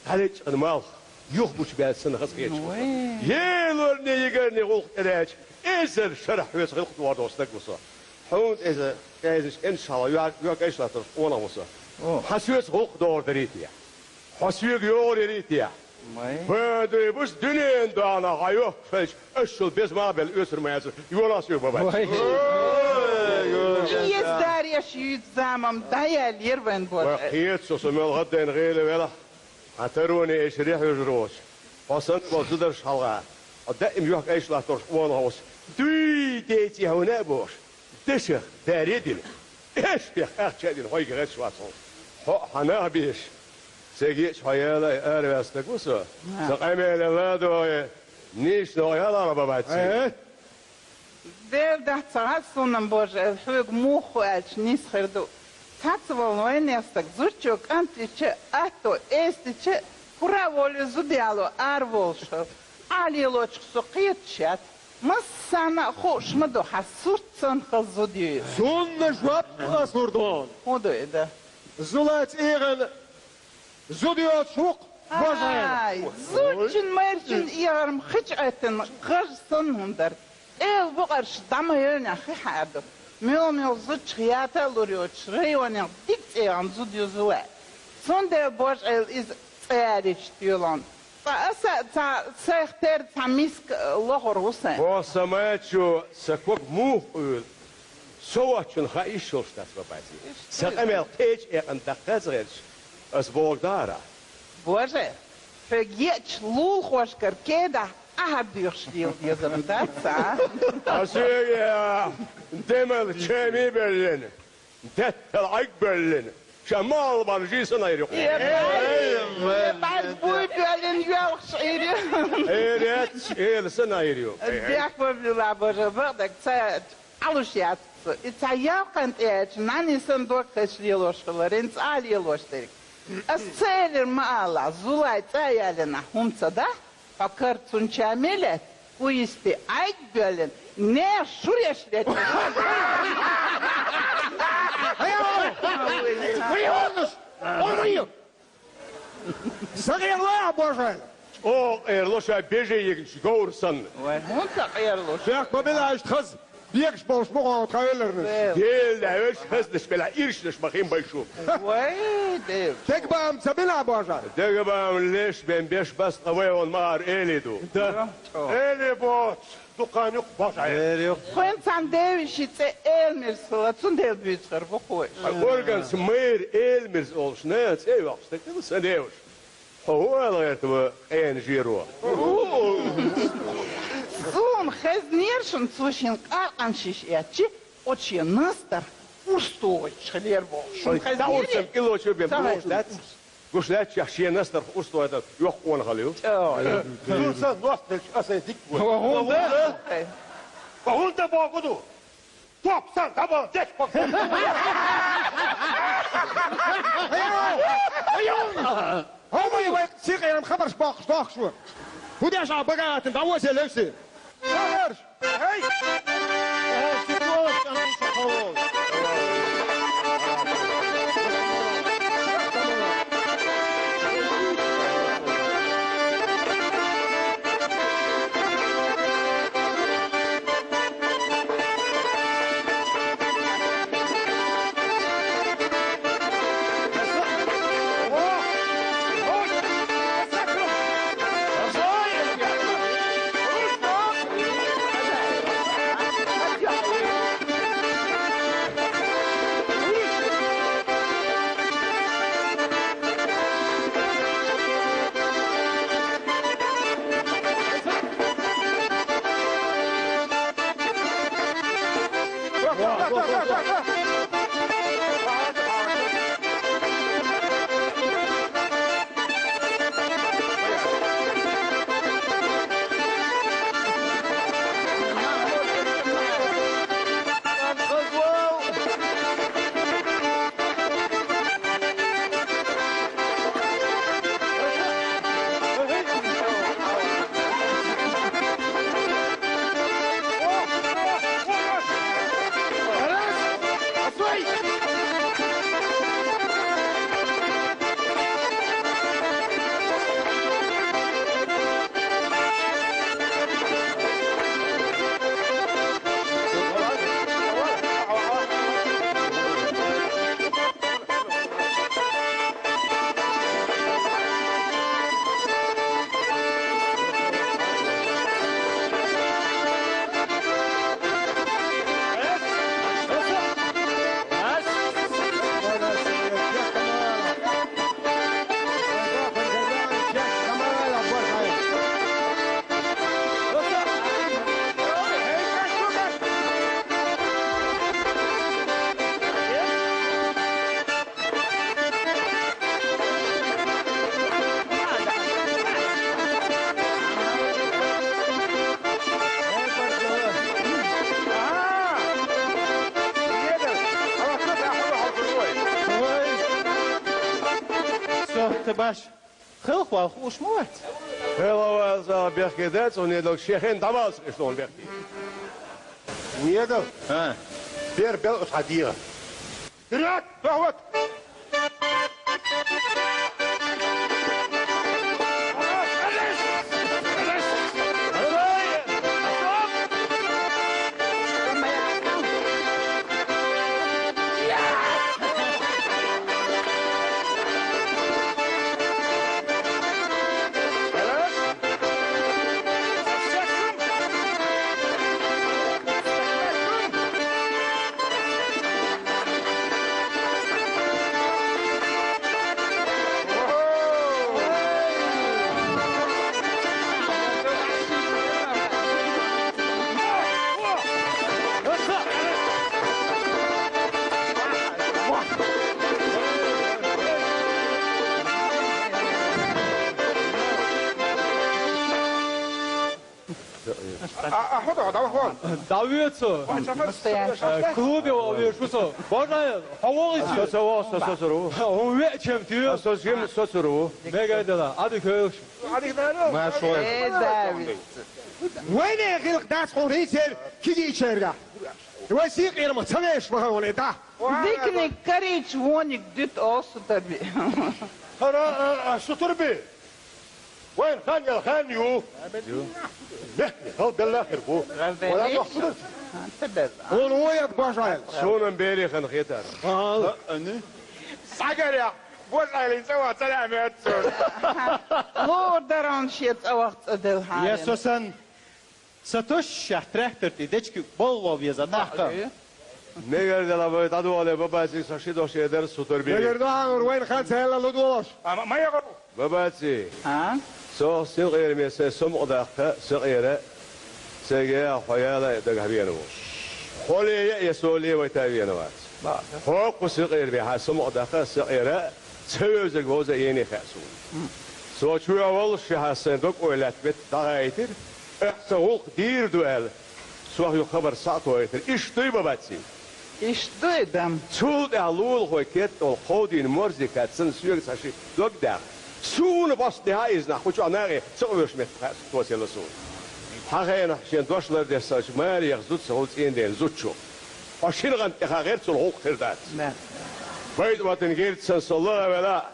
дӀалечкъина малх, юхабучу баьлла санна хаза хеташ ву со. Вай. Елорне, йигарне гӀуллакх тӀедаьлча, эзар шарахь хьоьца гӀиллакх дохур долу стаг ву со. Хьуна иза кӀезачу кӀентан шалха йо-, йо кӀайш латтарш къонах ву со. О. Хьан соьца гӀуллакх догӀур дарий те? Хьо соьга йогӀур ярий те? Вай. Ва дуй, буш дуьнен дона хьан йохкуш хилча, аш шул беза ма белла оьцур ма яцара, йолахь соьга бабац. Вай. Ой, ой, ой. Иза дареш юьйцу заман дӀаяьллера вайн боху. Вай, кхета со, со мел гӀаддайна гӀеле велахь, хьан тароне эшаре хьоьжур воцуш. Хьо санна болу зударш хьалха, хьо даим йохкуш латтарш къонах ву со. Дуй, деций хьуна а бохуш. Дешах даре а дина, эшпех ахча а дина, хьоьга гӀерташ вац хьуна. Хьо а хьан нах беш, ца геча хьо ялай араваьстаг ву со. Сан къамеле ладогӀе, нийсачу новкъа ялахь бан бац. Э? Дела дахь ца хаьа суна, Божа, хьоьга муха аьлча нийса хир ду. Цхьацца волу вайн нестаг зудчо кӀант йича, атто эстича, кура а волу зуда яло ара волуш хилла. Ӏа лелочух со кхеташ яц. Массарна а хууш ма ду, хьан сурт санна хаза зуда ю. Цунна жоп аса лур ду хьуна. ХӀун ду и дан? Зулай цӀийгӀина зуда йоцуш ву-кх Божа. Ай, зудчун, майрачун эгӀар-м хи чу Ӏоьттина гӀаж санна хӀума дара. Эла букъарш дӀа ма еллинехь хи хьаьрду. Мел-мел зудчух ята а лур йоцуш, районех дика цӀийгӀина зуда ю Зулай. Цундела Божа Ӏела иза цӀа ялийча тоьлу хьуна. Ткъа аса а цхьа, сайх тера цхьа миска лохур ву сайн. Боху сан мачо, сан ког муха къуьйлу? Со воцчунна хаа йиш йолуш дац, бабази. Сан къамел кхечу экъана даккха а ца гӀерташ, ас бохург дахара. Боже, хьоьга еачу лулахошкара кедахь ахьа доьхуш лела дезар дац, а? Ас соьга, а, демал чами а бевллина, деттал Ӏаг а бевллина, ша ма алла бан жий санна Ӏийр ю. Э, э, э, бӀаьрг буй бевллина йоьлхуш Ӏийр ю. Э, реццаш эла санна Ӏийр ю. Дехка ван вилла, Боже, бакъдерг ца Ӏалуш яц со. И цхьа ялкъана тӀе аьлча, нанна санна дог хезаш лелош хилар, хӀинца а лелош дерг. Ас ца элира ма аллахь, Зулай цӀа а ялийнехь, хӀума ца дахь, хьо кара цунна чами а лаьтта, куйсти Ӏаг а боьллина, нехан шуреш летта. Сан къерло ахь, Божа? ЧӀогӀа къерло, ша беже йигначу говра санна. Вай, хӀунда ца къерло? Шех ма била аьшта хаза, бегаш болуш ма гӀо тхан велларнаш. Дела. Дела аьлча, хазанаш белахь, иршнаш ма хин бай шу. Вай, Дела. Дегабаам ца бина, Божа? Дегабаам леш бен беш бац, ткъа вай хьуна ма ара элий ду. Да. Элий боцу. Дукха юкъ божа. Эр юкъ. Тхуьнан цхьана девешин цӀе Элмирс хилла, цундела буьйцур бу кхо. Органца майра Элмирс олуш нана цӀе а йоккхуш стаг хилла сан деваш. Хьо хӀун ала гӀерта, ва къена жеро? Суна хезнера шуна цо шен къаркъанаш йиш эцчи, оцу шен настарх урс тухуьйтуш хилера бохуш. Шуна хезнера? Ой, дӀа урсам кӀиллочо бен бохуш дац. Гуш лаьттачех шен настарх урс тухуьйтар йоккха къонахалла ю. Цуьнан сан ност хилча, аса дика ву. ХӀунда? ХӀунда боху ду? Топ сан дабал деш боху. ХӀумай вай сикъеран хабарш бохуш дохуш ву. ХӀун деш а бага атин, дӀавозе левси. Хабарш! Хелхавала хууш ма вац? Хелхавала бехке дац, хьуна недалг шен хенна дӀавалца иштта бехке. Недал? А. Бер бел оцхьа дегӀа. Вперёд! Вахват! А, а хӀун ду, дӀавахвал? ДӀавоьду со. Э, клубе вовзаш ву со. Божа, хьо вогӀий? Со, со вогӀу, со, со, со ву. Хьо веача ма тӀе. Со жим, со, со ву. Мегар дела, Ӏадика хьоьлуш. Ма шо. Э, Давид. Вайна гӀиллакх дац хьуна хӀинца кегийчаьрга. Вай сий-къера ма ца веш вахана вале, да. Диканиг карийча вониг дуьту олу Сутарби. ХӀара, а, а, Сутарби. Вайн хан яла хан ю. Ю. Мехкан гӀалбелла хир бу. Вала дохку ду. Хьуна ву яд божал. Суна бере хан хетар. Ала. Сагаря, божалин цӀа ваха ца лаьа меттур. Лор даран шен цӀа ваха цӀа дел хьан. Я со сан. Сан тосчехь трактор тӀе дечки болло веза нах ка. Мегар дела вай дӀадоле, бабаси со ши дош эдар Сутарби. Мегар дохьа, вайн хан цаьлла лу долаш. А, ма, ма яхо. Бабаси. А? Со синкъераме сайн сомукъа даккха, сакъера, сайга хьо яла а дагахь вена ву. Хьо ле я, я со ле вайта вена вац. Хьо кху синкъераме хьан сомукъа даккха, сакъера, ца вевзарг вовза ене хаьа суна. Со чу веваллаш ши хьан сайн дог ойла лаьтта метта дӀагӀайтира, ахь сан гӀуллакх дийр ду аьлла, сох юха хабар схьа а тойтира. Иштта дуй, бабаси? Иштта дуй, дам. Цул тӀаьхьа лулахой кеттал кховдийна морзе кад санна соьга цхьа ши дог даьхна. Суна бос тӀехьа иза нах кху чохь нахе ца къоьш метта хаьа тосаелла суна. Хьан хенахь шен дош лардеш санчу маре яха зуда ца хуьлу цӀийнан дена зудчух. Хьо шина гӀанта тӀехьа гӀерцула гӀуллакх хир дац. Да. Байтаматан герца санна со лаха вела,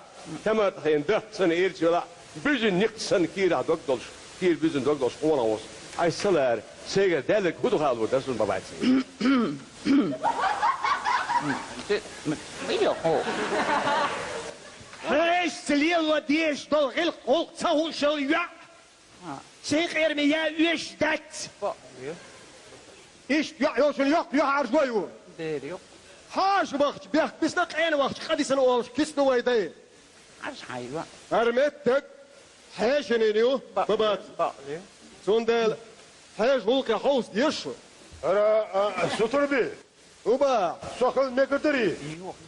Тамартхин дахка санна ирча вела, буьзина никъ санна кийрахь дог долуш, кийра буьзина дог долуш къонах ву со. Айса ца лара, сайгара даьлларг хӀун ду хаалур дара суна, бабаси. Хьешца лело дезаш долу гӀиллакх-гӀуллакх ца хууш йолу йоӀ. Синкъераме ян оьшуш дац. Иштта йоӀ йолчун йоккха юьхьӀаьржо ю. Дера ю. Хьаша вахча бехк бисна, къена вахча къа дисна олуш киса ду вай дай. Хьаша хьан ю? ХӀара меттиг хьешанийн ю, бабац. Цундела хьешан гӀуллакхе хьовса деза шу. ХӀара, а, Сутарби. Уба, со хила мегар дарий?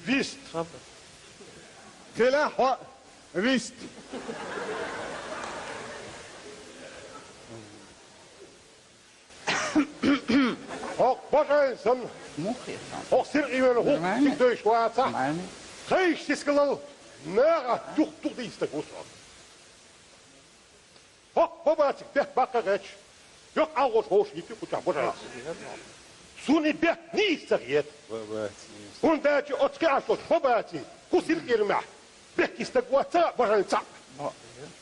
Вист. Хила хьо вист. ХӀокху божалла санна, хӀокху сиркъевелла хӀух дика дойуш вацахь, тхайша сискалал наха юха дукха дийцинарг ву со. ХӀокху бабациг бехк баккха гӀерташ, йоккха агӀор вовшах йитти кху чохь божалла. Суна и бехк нийса ца хета. ХӀунда аьлча оцу кхиъаш долчу бабаций кху сиркъера мехь бехке стаг вац ца божалла цхьаъ.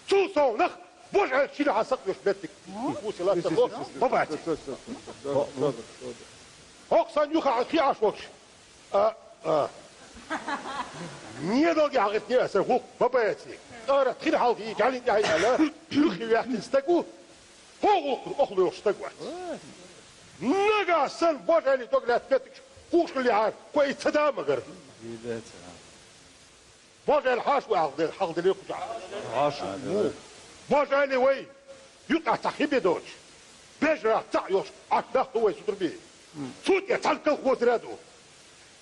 Цул совнах божалла шина хьан сакъоьхуш меттиг. Вусила ца хо бабаций. ХӀокху сан юха хиъаш волчу А, а. Недалге хьагӀиртина аса гӀуллакх бабаэций. Ара тхина хьалхий, жӀалин тӀаьхьа аьлла, юххе ваьккхина стаг ву, хӀокху гӀуллакхана охлоьхуш стаг вац. Нагахь санна божаллин дог лаьцна меттигаш кхушкаллехьара, кхо и ца да магар. Божалла хьаша ву хьалха делира кху чохь. Хьаша. Божалли вай, юкъахь цхьа хи бен доцуш, бежарахь цхьаъ йолуш Ӏаш нах ду вай Сутарби. Цу тӀе цхьана колхозера а ду.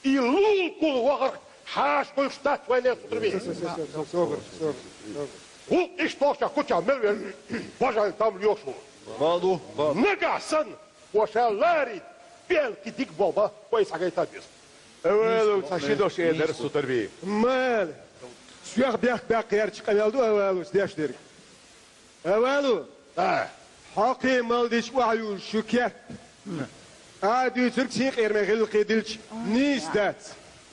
И лулкул вахарх хьаша гӀуьйш дац вай лер Сутарби. Собар, собар, собар. ГӀуллакх иштта долчохь кху чохь мел верг божаллин там лоьхуш ву. Бал ду, бал. Нагахь санна, Оша ларий, белки дика болба, вай схьагайта беза. Эвелла, цхьа ши дош эр дара Сутарби. Мала. Шух бехк баккхарча къамел ду, Авалус, деш дерг. Авалу! А. Хьокхий мел дича охьаюжу шу кет. А дуьйцург синкъераме гӀиллакхе дилча нийса дац.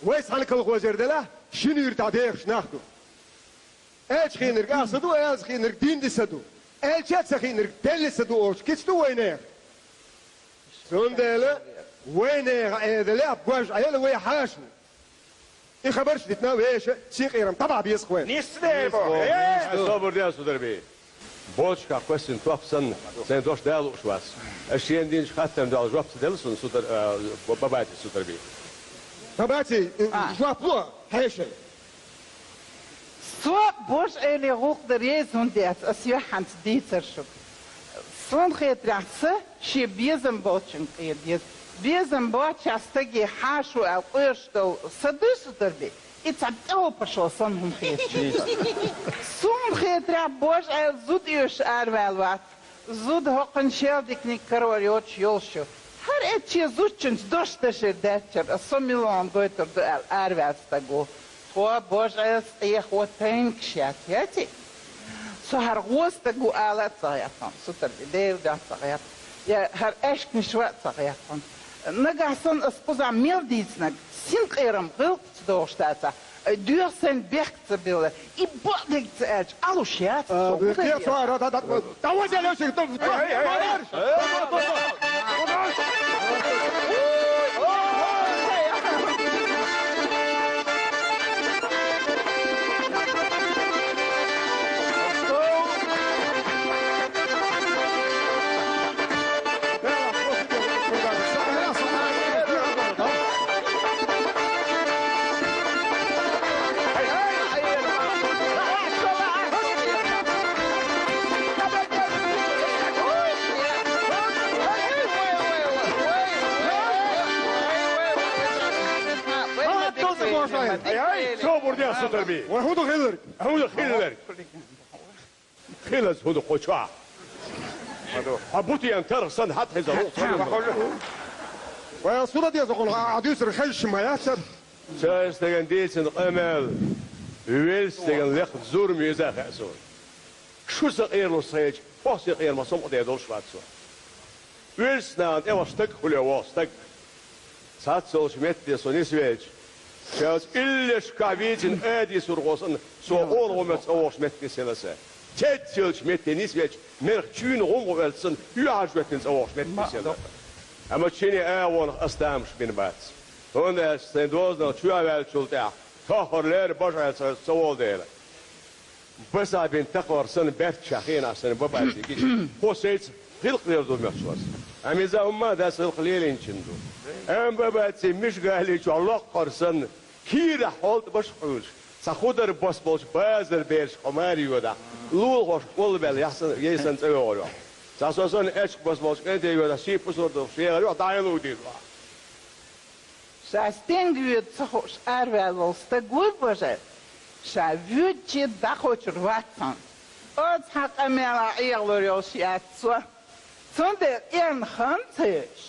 Вай цхьана колхозера делахь, шина юьртахь дехаш нах ду. Аьлча хиънарг ах са ду, аьлча хиънарг дин ди са ду. Аьлча а ца хиънарг делли са ду олуш кица ду вайнехан. Цундела вайнехан Ӏедалехь божа Ӏела вай хьаша ву. И хабарш дитина вешан синкъерам тӀабахьа беза вай. Нисса дер бо. Нисса бо. Э? Собар де, сударби. Болчохь кхоьссина топ санна, сайн дош да лууш вац. Ас шена динчу хаттарна дола жоп ца делла суна, судар-, а, Бабати, сударби. Бабати, э, А. жоп ло, хьеший. Со божа Ӏеле гӀуллакх дар еза хӀунда яц, ас юьхьанца дийцар шуьга. Суна хетарехь, са шен безам болчунна къера деза. Безам боцчу стаге хьаша ву аьлла къоьруш долу са дуьсу дар бен, и цхьа тӀе пашо санна хӀума хеташ. Суна хетарехь, божа Ӏела зуда оьшуш араваьлла вац. Зуда хӀокхуьнан шел диканиг карор йоцуш йолуш ю. ХӀара эцче зудчуьнца дош дашар даьттара, аса со миллион гойтур ду аьлла араваьлла стаг ву. Тхо божа Ӏелас тӀехо тайнкаш яц, яций? Со хӀара гӀо стаг ву ала а ца гӀерта хьуна, сутара Делан дуьхьа ца гӀерта. Я хӀара аьшканаш ван а ца гӀерта хьуна. Нагахь санна ас кхузахь мел дийцинарг, синкъерам гӀиллакхаца догӀуш дацахь, доьху сайна бехк ца билла, и бакъдерг ца аьлча, Ӏалуш яц. А, со хӀун кхета деза? Со ара, да, да, да, да, возья, Лёша, кто, кто, Эй, эй, эй! Ай, ай, собар де, сударби. Вай хӀун ду хилларг? ХӀун ду хилларг? Хилаза хӀун ду кху чохь? Хьан бутен тарх санна хьан хьезар ву? Вай ас хӀун дан деза хьуна, а, а дуьйцург хезаш ма яцара. Цара стеган дийцина къамел, велла стеган лекха зурма веза хаьа суна. Шу сан къералуш ца хилча, хьо сан къералуш ма сомъа дер долуш вац со. Оьшучу нахана тӀе ваха стаг хуьле вогӀу стаг. Цхьаццалчу метте со нисвелча, шаьлца иллешкахь вийцина адийсурхо санна, со гӀола гӀо моьтту цӀа вогӀуш метте нисъелла сан. Цецъялчу метте нисвелча, мерах чуьйна гӀум гӀо оьллу санна, юьхьӀаьржа моьттина цӀа вогӀуш метте нисъелла. Амма чиний агӀонах ас тамаш бина бац. ХӀунда аьлча сайн дозанал чоьхьа ваьллачул тӀаьхьа, тоххара леррина божа Ӏела ца, ца волу дела. Басахь бина такхор санна, баьрчча хенахь санна Бабати гича, хьо сайца гӀиллакх лело ду моьтту ас. Амма иза хӀумма а дац, гӀиллакх лелийначун ду. Амма Бабати Мишгали чохь локкхур санна, кийрахь хьолтӀа башха хьуьйлуш, цхьа худар бос болчу базар бераш хьо маре йодахь, лулахошка олла баьлла яхь санна, яй санна цӀа йогӀур йохь. Цхьа со санна аьчка бос болчу кӀанте йодахь, сий пусар долуш егӀар йохь, дӀа а лугдийла вахь. Ша стенга воьду ца хууш араваьлла волу стаг вуй божа, ша воьдуче дӀакхочур вац хьуна. Оцу хьан къамелан Ӏехалур йолуш яц со. Цундела эрна хан ца йоьдуш,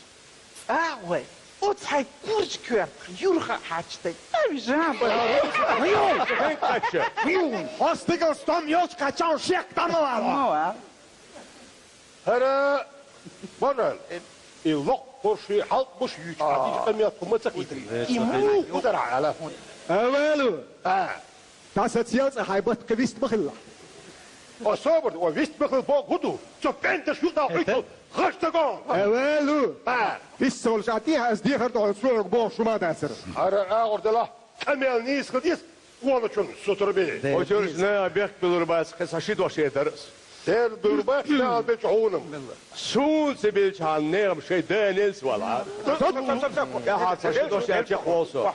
цӀа а гӀой, оцу хьайн курчу коьртах юрха а хьарчадай, ца вижа а бара. Хьо стигал стом йолчу кхаччалла шек дӀа ма вала. Ма вала. ХӀара, божа, и локкхур ши хьалкбуш юьйчу хьан дича къамел тхо ма ца хетарий. И муха ду дара хьала? Авалу! А. Та сан цел цӀа хьайн батта кхин вист ма хилла. О, собар, о, вист ма хилла боху хӀун ду? Цо пӀенташ юкъа дӀа кхуьйту, гӀаш дагон! Авалу! А. Вист ца волуш а тӀехьа ас дехар дохьур цо хьоьга бохуш хӀума дацара. ХӀара агӀор делахь. Къамел нийса хила деза, волучун сутара бе. Оцуьрчу наха бехк билур бац, кхин цхьа ши дош эр дара ас. Эр дур бац, наха бечу хьуна. Суна ца билчхьана, нехам шайн да ненца вала. ТӀаьхьара цхьа ши дош аьлча а хьо со.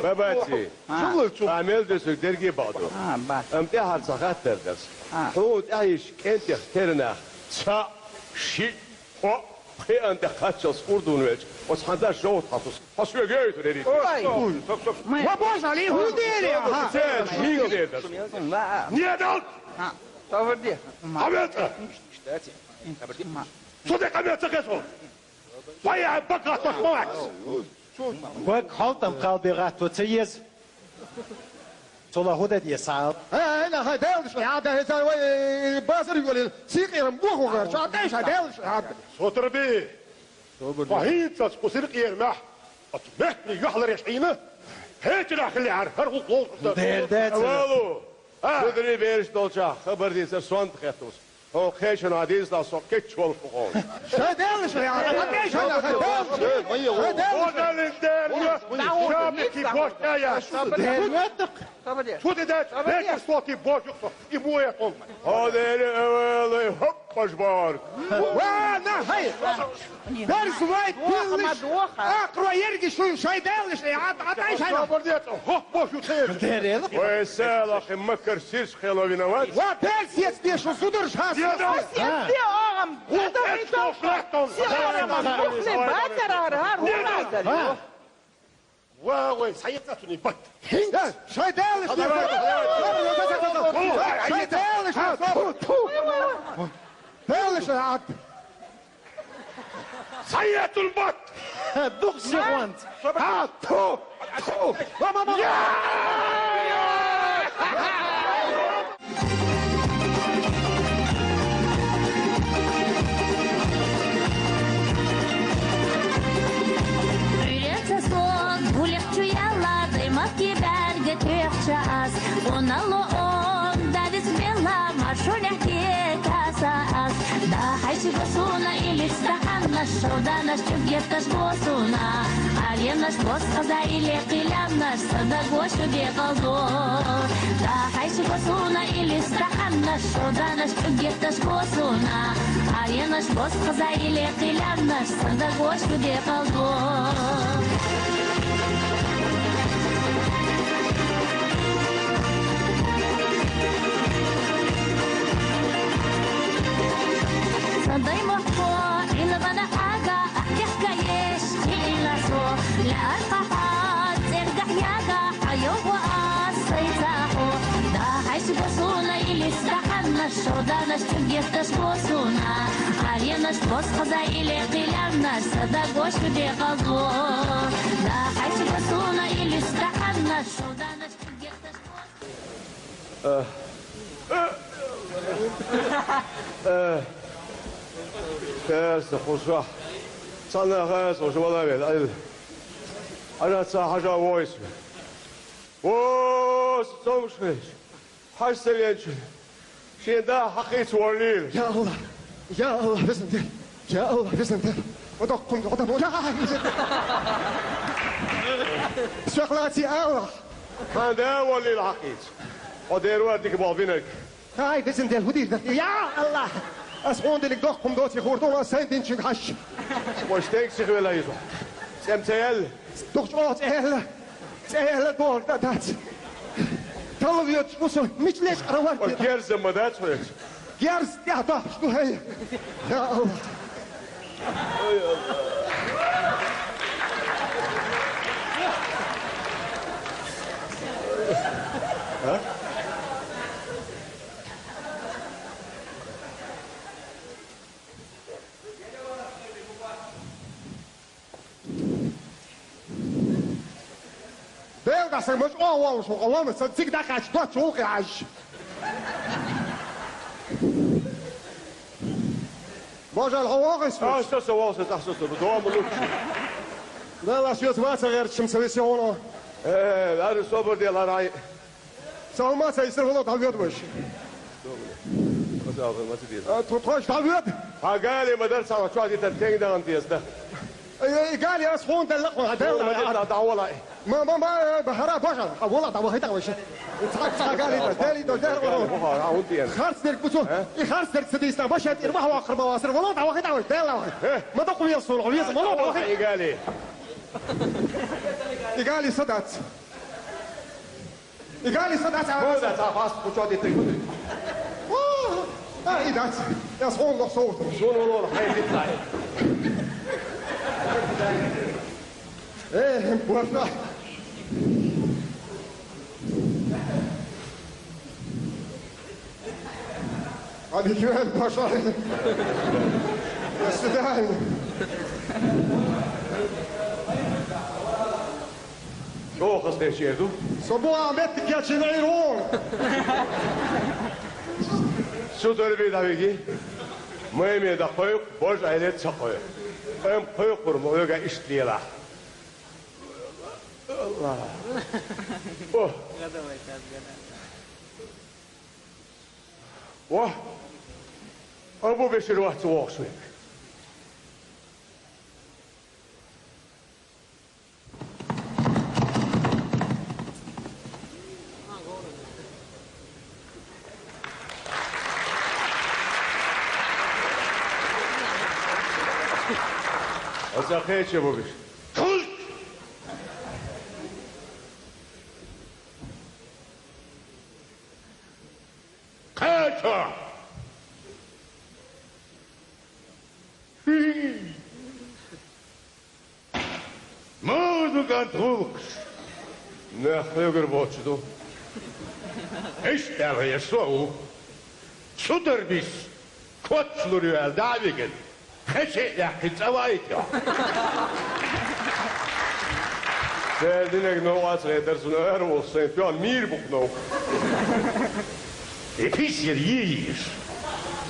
Бабаци, а мел десиг дерге баха ду. Амма тӀаьхьара цхьа хаттар дара ас. Хьуна тӀаьхьа йиш кӀентех тера нах цхьаъ, шиъ, кхоъ, пхеана тӀе кхаччалц урдун велча, оцу хьан дас жовхьа хьан сус, хьо соьга йойтур ерриг. Ой! Ма божа, али хӀун дели, аха? Цераш хӀинга дедаш. Не дал! Ха, тавар де. Хьан велта? Цу де къамел ца хезо. Вай, ай, бакъ гӀаттош ма вац. Бакъ хьалтам кхалбе гӀатто ца еза. Сола хӀу де деза? Ай, нахай, Даьла ша, хьада хӀезар вай, базар йолийла, сийкъерам боху гӀар, ша, дай ша, Даьла ша, хьада. Сотарби! Собар де. Хьо хӀинцалц кху сиркъера мехь, оцу мехкарий юьхьлареш Ӏийна, хьечарахь хилла яхьара, хӀара гӀуллакх ловзуш дар. Дер дац. Авалу! А! Сударий, бераш долчохь, хабар дийцар сонта хетталц. Хьо кхечанхьа дийцалахь, со кечволуш ву хьуна. Ша Даьла ша, я, я, я, ша Даьла ша, я, я, ша Даьла ша. О, Далла дерга, шабики бохья я. Дер веттакх. Цу де дац, бекар соти бохьух со, и моя тон. О, дери, эвелай, хоп, пожбар. Ва, на, хай. Берзавай, пиллиш, акъро ерги шу, шай Даьла ша, я, я, я, шай. Собар де, хоп, бохьу церг. Дерел. Ой, села, хи макар сирс. Хело виноват. Ва, персец дешу, зударш хас. Персец де, оам. Гу, это что, что, что? Сиорама, мухли, батарара, руназар. Ва, вай, саецатуни бат. Хинда, шай Даьла ша. Шай Даьла ша. Даьла ша. Ца ецун бат! Дукха сихонца. А, тьфу! Тьфу! Ма, ма, ма, ма! Ӏуьйренца слон гулих чу яьлла, даймахкий бӀаьрга тоьхча ас. Къоналла он далис белла, маршонехь кекаса ас. Дахьаш го суна илис тахьаннаш, шовданаш чӀугетташ го суна. Аренаш бос хаза иле кхиляннаш, садагошу декъал до. Дахьаш го суна илис тахьаннаш, шовданаш чӀугетташ го суна. Аренаш бос хаза иле кхиляннаш, садагошу декъал до. Сан даймахко, Ӏилмана хьага, ахтехкаеш, хиъна со, лаьрххьа хьан цӀергахь яга, хьайогӀу ас сайца хьо. Дахьаш го суна илис тахьаннаш, шовданаш чӀугетташ го суна. Аренаш бос хаза иле кхиляннаш, садагошу декъал до. Дахьаш го суна илис тахьаннаш, шовданаш чӀугетташ го суна. Э. Э. Хеса, хӀусахь. Цхьанна хеса, хӀуша вала вел, айла. Ара ца хьажа войс. О, цомгуш хилча. Хьажа ца венча. Шен да хьакхийца валлийла. Я Аллах! Я Аллах, везан Дела! Я Аллах, везан Дела! Ма доккхун, ма доккхун. Сохлаци Аллах! Хьан да валлийла хьакхийца. Хьо дера вара дика болу бинарг. Ай, везан Дела, хӀу дийр дар? Я Аллах! Ас хьуна диниг доккхун доций хурту, ас сайн динчуьнга хьаш. Вай стенга сихвелла иза? ЦӀем ца яьлла? Дукха чӀогӀа цӀе яьлла. ЦӀе яьлла догӀург дан дац. Талла везаш ву со, мича лечкъара вара те. Герза ма дац хьоьца. Герз тӀехь дохьуш ду хьай. Я Аллах. А? Дела дӀаса ма чӀогӀа воллуш ву, къа вама сан цига дӀакхаьчча доцчу гӀуллакхе хьаьжча. Божал, хьо вогӀий сан? А, со, со вогӀу, со, со, со, дома лучше. Дела, ас веза ваца гӀертачам ца висе хьуна. Э, ара, собар де, лара хьай. Сан хӀума ца йисар, вало дӀавоьду вайша. А, тхо-, тхойша дӀавоьду? Хьан гали ма дар цхьа, чохь дитар тенга дахана деза, да? Ай, ай, гали ас хьуна делла, хьуна, делла, хьуна, я, дӀа-, дӀавала. Ма, ма, ма, э, хӀара божа, хьан вала дӀавахийта вайша. Цхьа, цхьа гали дар, дели дар, дер, вала. Харц дерг бу цо. А? И харц дерг ца дийцина, башха тӀера ма хьокхур ма вацара, вало дӀавахийта вайша, делла вахийта. Э? Ма доккха веза суна, веза, вало дӀавахийта. И гали. И гали са дац. И гали са дац, а? Хьо дац, а, фас, кху чохь дитиг. О, а, и дац. Я сон лох сов. Сон лох, хай дитиг. Э, бошла. А ведь я пошла. До свидания. ЧӀоагӀа хазахеташ эр ду. Со бу а меттиг кечйина эр вон. Цу дарбе дӀавиги. Маме дӀакхойкху, божа Ӏайла ца кхойкху. Амма кхойкхур ма хьоьга иштта лелахь. О! О! Абу-Бешир вац вогӀуш век. Аса кхеча бу биш. Тхуьлк! Кхеча! Муха ду кӀант гӀуллакхаш? Нах хьоьгара боцуш ду. Иштта аьлла, еш со а ву. Цу дарбис коч лур ю аьлла дӀа а вигина, хече а яьккхина цӀа вайта йо. Церан динарг новкъа а ца хетара, цунна ара волуш сайн тоьхна мийра бу-кх новкъа. И пис яра е езаш.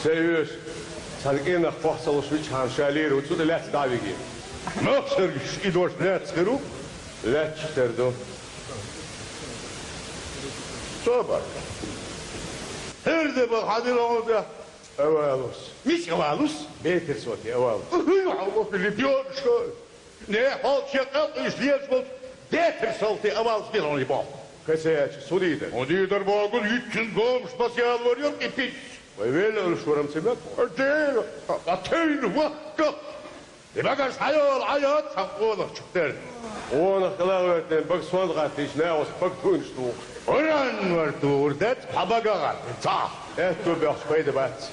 Ца оьшу. Цхьана кӀирнах кхох ца луш вичхьана ша лийр ву, цу тӀе лаьцна дӀа а вигира. Махсаргаш и дош лаьцна хир ву? Лаьтташ тера ду. Собар. ХӀара де бан хьан дила хьуна тӀе? Авалус. Мича авалус? Бетар соти авалус. ХӀуй, хьалло, Филипп, йоӀ, шо. Не, хьо шен къаьлкъаш лелаш волчу бетар салти авалус дила хьуна и боху. Кхин ца яьлча, су дийдар? Хьо дийдар бохург, йитчун гомаш пасиал вар яра и пис. Вай велла уьш варам ца мега? Де, а тайна ваккха! И багаш хьайола, хьайола, цхьа къонах чу терна. Къонах кӀела а гӀоьртина, бага сонта гӀаттийча, наха оцу бага туйнаш тухуш. Уран вар тухур дац, хьан бага гӀаттина, ца? Аьтту бехча пайда бац.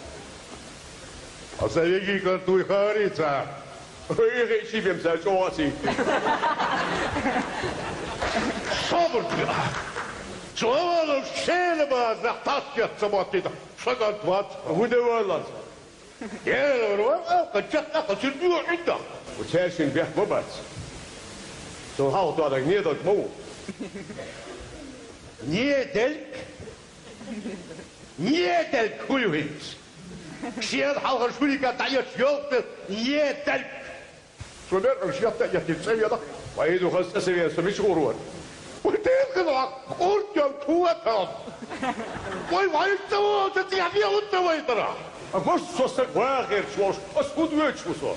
Аса вегий кӀант вуй хаьрий цара? Ой, хи, ши бен цара чӀогӀа а ца йиттина. Собар де! Чу а волуш, шена база тас ец ца моттийта, сан кӀант вац. ХӀун де валлалц? Дера вара, вара, кхаччакх а кхачуьйту ю хӀинца. Ву цаьршинна бехк ма бац. Цунна хьалха тоьхнарг неделг ма ву. Неделг? Неделг хӀун ю хӀинца? Шена хьалхара шуьйрика дӀаэцча йолчу неделг. Цо мер ала шетта а эттина цӀа велахь, вай ду хаза цӀа ца вена, со мича гӀур вара? Вай, дера хила ваха, кӀуртал кхо а тан. Вай, вай, ца воцу цӀе вен хӀунда ца вайтара? А гуш со стаг ваха гӀерташ волуш, ас хӀунда воьдуш ву со?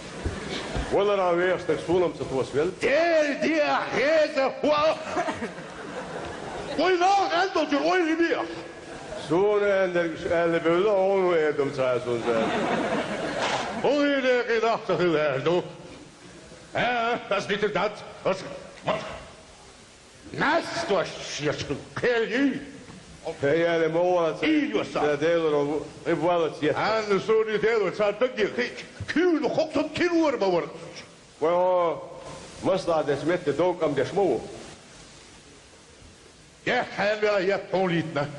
Валаран вехаш стаг суна-м ца тосавелла. Дера деа хеза хӀоа! Вай, наха аьлла долчуьра ойла йиме ахь! Суна аьлларг уьш аьлла бевлла, хьуна ву эр ду-м ца хаьа суна цара. ХӀун хӀинца декъий нах ца хила эр ду? А, ас дитар дац, ас. Массо а шеш кхел йий? Хе, яли, ма вац. Ийр йоса. Ца Делора ву, и валац ет. Анна суна и Делора, цара дагге хиъча, куьйна хокху сан кирора ма вара. Вай хьо, маслахьат дечу метте дов кӀам деш ма ву. Яххьаьн вела ет хьуна йитна.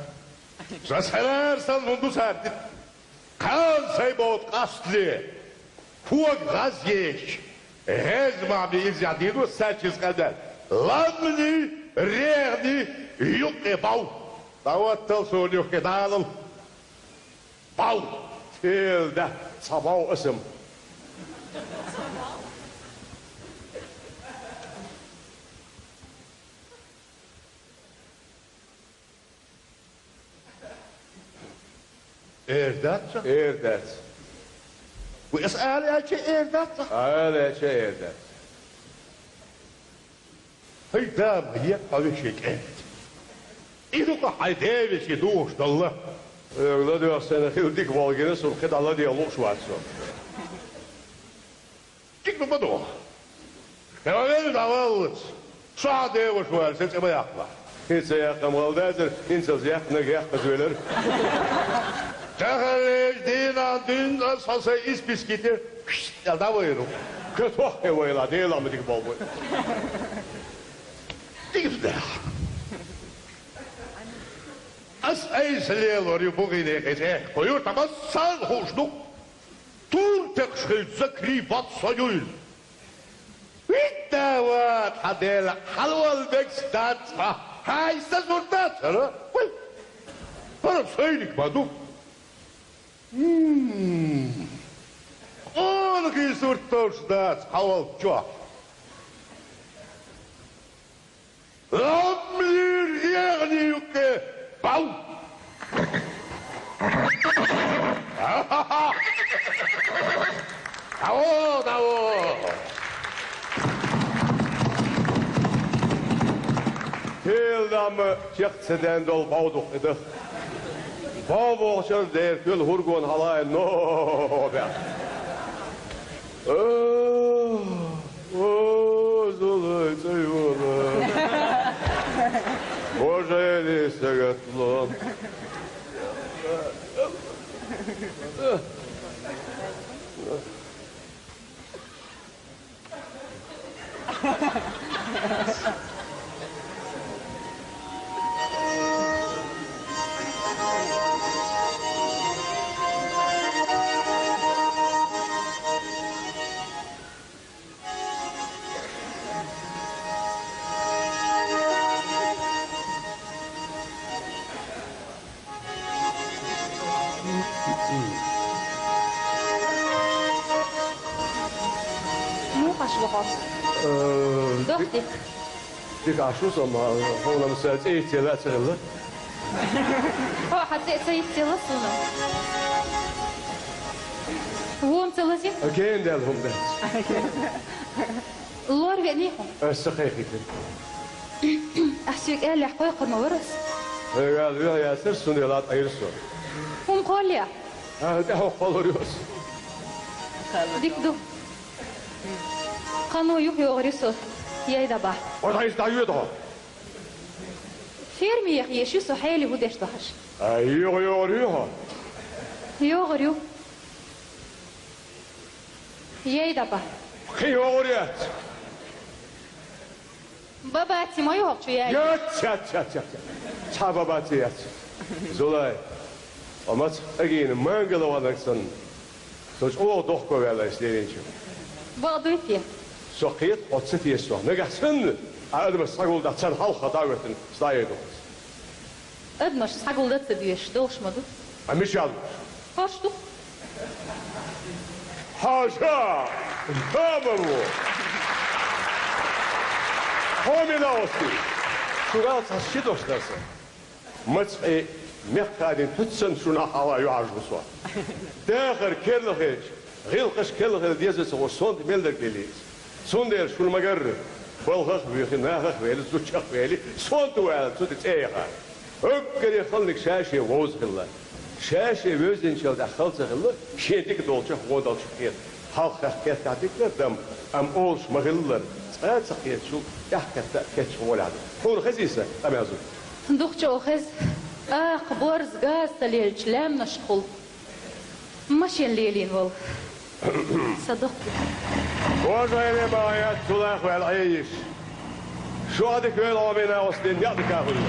Сан схьарара санна хӀун ду цара дитина? Кхана сайн боцу къастале, кога гӀаз еш, гӀеза махьа бен иззехь дийр ду, саьчча иза къаьдаьлла. Ламни, регӀни, юккъе бов. ДӀахӀоттал суна юххе, далал. Бов! Тела дац, цхьа бов аса-м. Эр дац сан? Эр дац. Вай, аса ала аьлча, эр дац сан? Ала аьлча, эр дац. ХӀай да, ма екъа хьо вешин кӀант. И ду-кх хьайн да вешин духуш долла. Хьоьга ладоьгӀна санна хила дика болу гина, суна кхидӀа ладегӀа лууш вац со. Дика ду ма ду. Хьо велла дӀаваллалц, со хьан деваша ву аьлла, сан цӀе ма яккхалахь. ХӀинца яккха ма хала дацара, хӀинцалц яккхинарг яккхаза велара. Таханлерчу дийнахь дуьйна аса хьо сайн исписки тӀе, пшт аьлла, дӀавайр ву. Катоххе вайла, Делахь ма дика болу бу. Дика ду дехьа. Ас айса лелор ю бухий некъий цӀе. Кху юрта массарна хууш ду. Тур текхаш хилча, закри бац со юйла. ВитӀ Ва, тха Дела, хьалвал мегаш дац хьа. Хьай са зур дац хӀара? Вай, хӀара сайниг ма ду. М, къонахий сурт товш дац хьа волччохь. Ламлир егӀни юккъе бав! Даво, даво! Тел дама чекх ца даьнна долу бов ду-кх и даха. Бов бохучара дера тоьла хӀургона хьалаайна нохе баьхна. О, о, зулай цӀа йола. Божа Эли, сагатла. Муха аш ву хьо? Э, дохди. Дика аш ву со, ма, хьуна-м сан цӀе йицъелла а ца хилла. Хьо хьан цӀе ца йицъелла суна? Вон ца лазий? Окей, дел хӀума дац. Лор веаний хьо? Ас ца кхайкхийтина. Ас соьга аьллехь кхойкхур ма вара ас. Вай ваьлла веха яцара, цундела а тӀера со. ХӀума кхолле? А, тӀаьхьа кхоллур ю ас. Дика ду. Кхано юхайогӀур ю со, яй дӀабахьа. Оцхьа иза дӀайоьду хьо. Ферме яха еш ю со, хьели хӀун деш ду хьажа. А, йогӀу йогӀур ю хьо? ЙогӀур ю. Яй дӀабахьа. Кхин йогӀур яц. Бабаци ма ю хӀокху чу яй. Яц, яц, яц, яц, яц. Цхьа бабаци яц. Зулай, ткъа маца къегийна мангала ванарг санна, со чӀогӀа дохко ваьлла ас леринчу. Бакъ дуй те? Со кхета, хьо ца теша сох. Нагахь санна, а адамаш схьагулдахь, царна хьалха дӀа а хӀоьттина, схьа а яй доху. Адамаш схьагулдан ца доьшуш долуш ма ду. А мича луш? ХӀорш ду. Хьажа! Хабар ву! Хьо мила ости? Шуьга цхьа ши дош дар сан. Мацкъий мекхха дина туьццан шуна хьала юьхьӀаьржа ву со. Дахар керла хилча, гӀиллакхаш керла хила деза ца гӀо сонта мел дерг лелийца. Цундела шуна ма-гарра, балхах а вуьйхи, нахах а вели, зудчех а вели, сонта ву аьлла, цу тӀе цӀе яха. Уггаре халаниг ша-шен вовза хилла. Ша-шен вевзинчул тӀаьхьа хала ца хилла, шен дика долчух гӀо долчух кхета. Хьалха кхетахь дика дара дам, амма олуш ма-хиллара, цкъа а ца кхетачул тӀаьхьа кхетта а кхетча гӀолехь ду. Хьуна хезий сан къамел зуда? Дукха чӀогӀа хеза. Акха борз газ ца лелча лаьмнашкахула машен лелийна волу. Сан дукха. Божа Эли, ма яц, цулах ваьлла Ӏе йиш. Шу а дика вела, Ӏомина, оцу ден некъ дика хуьлу.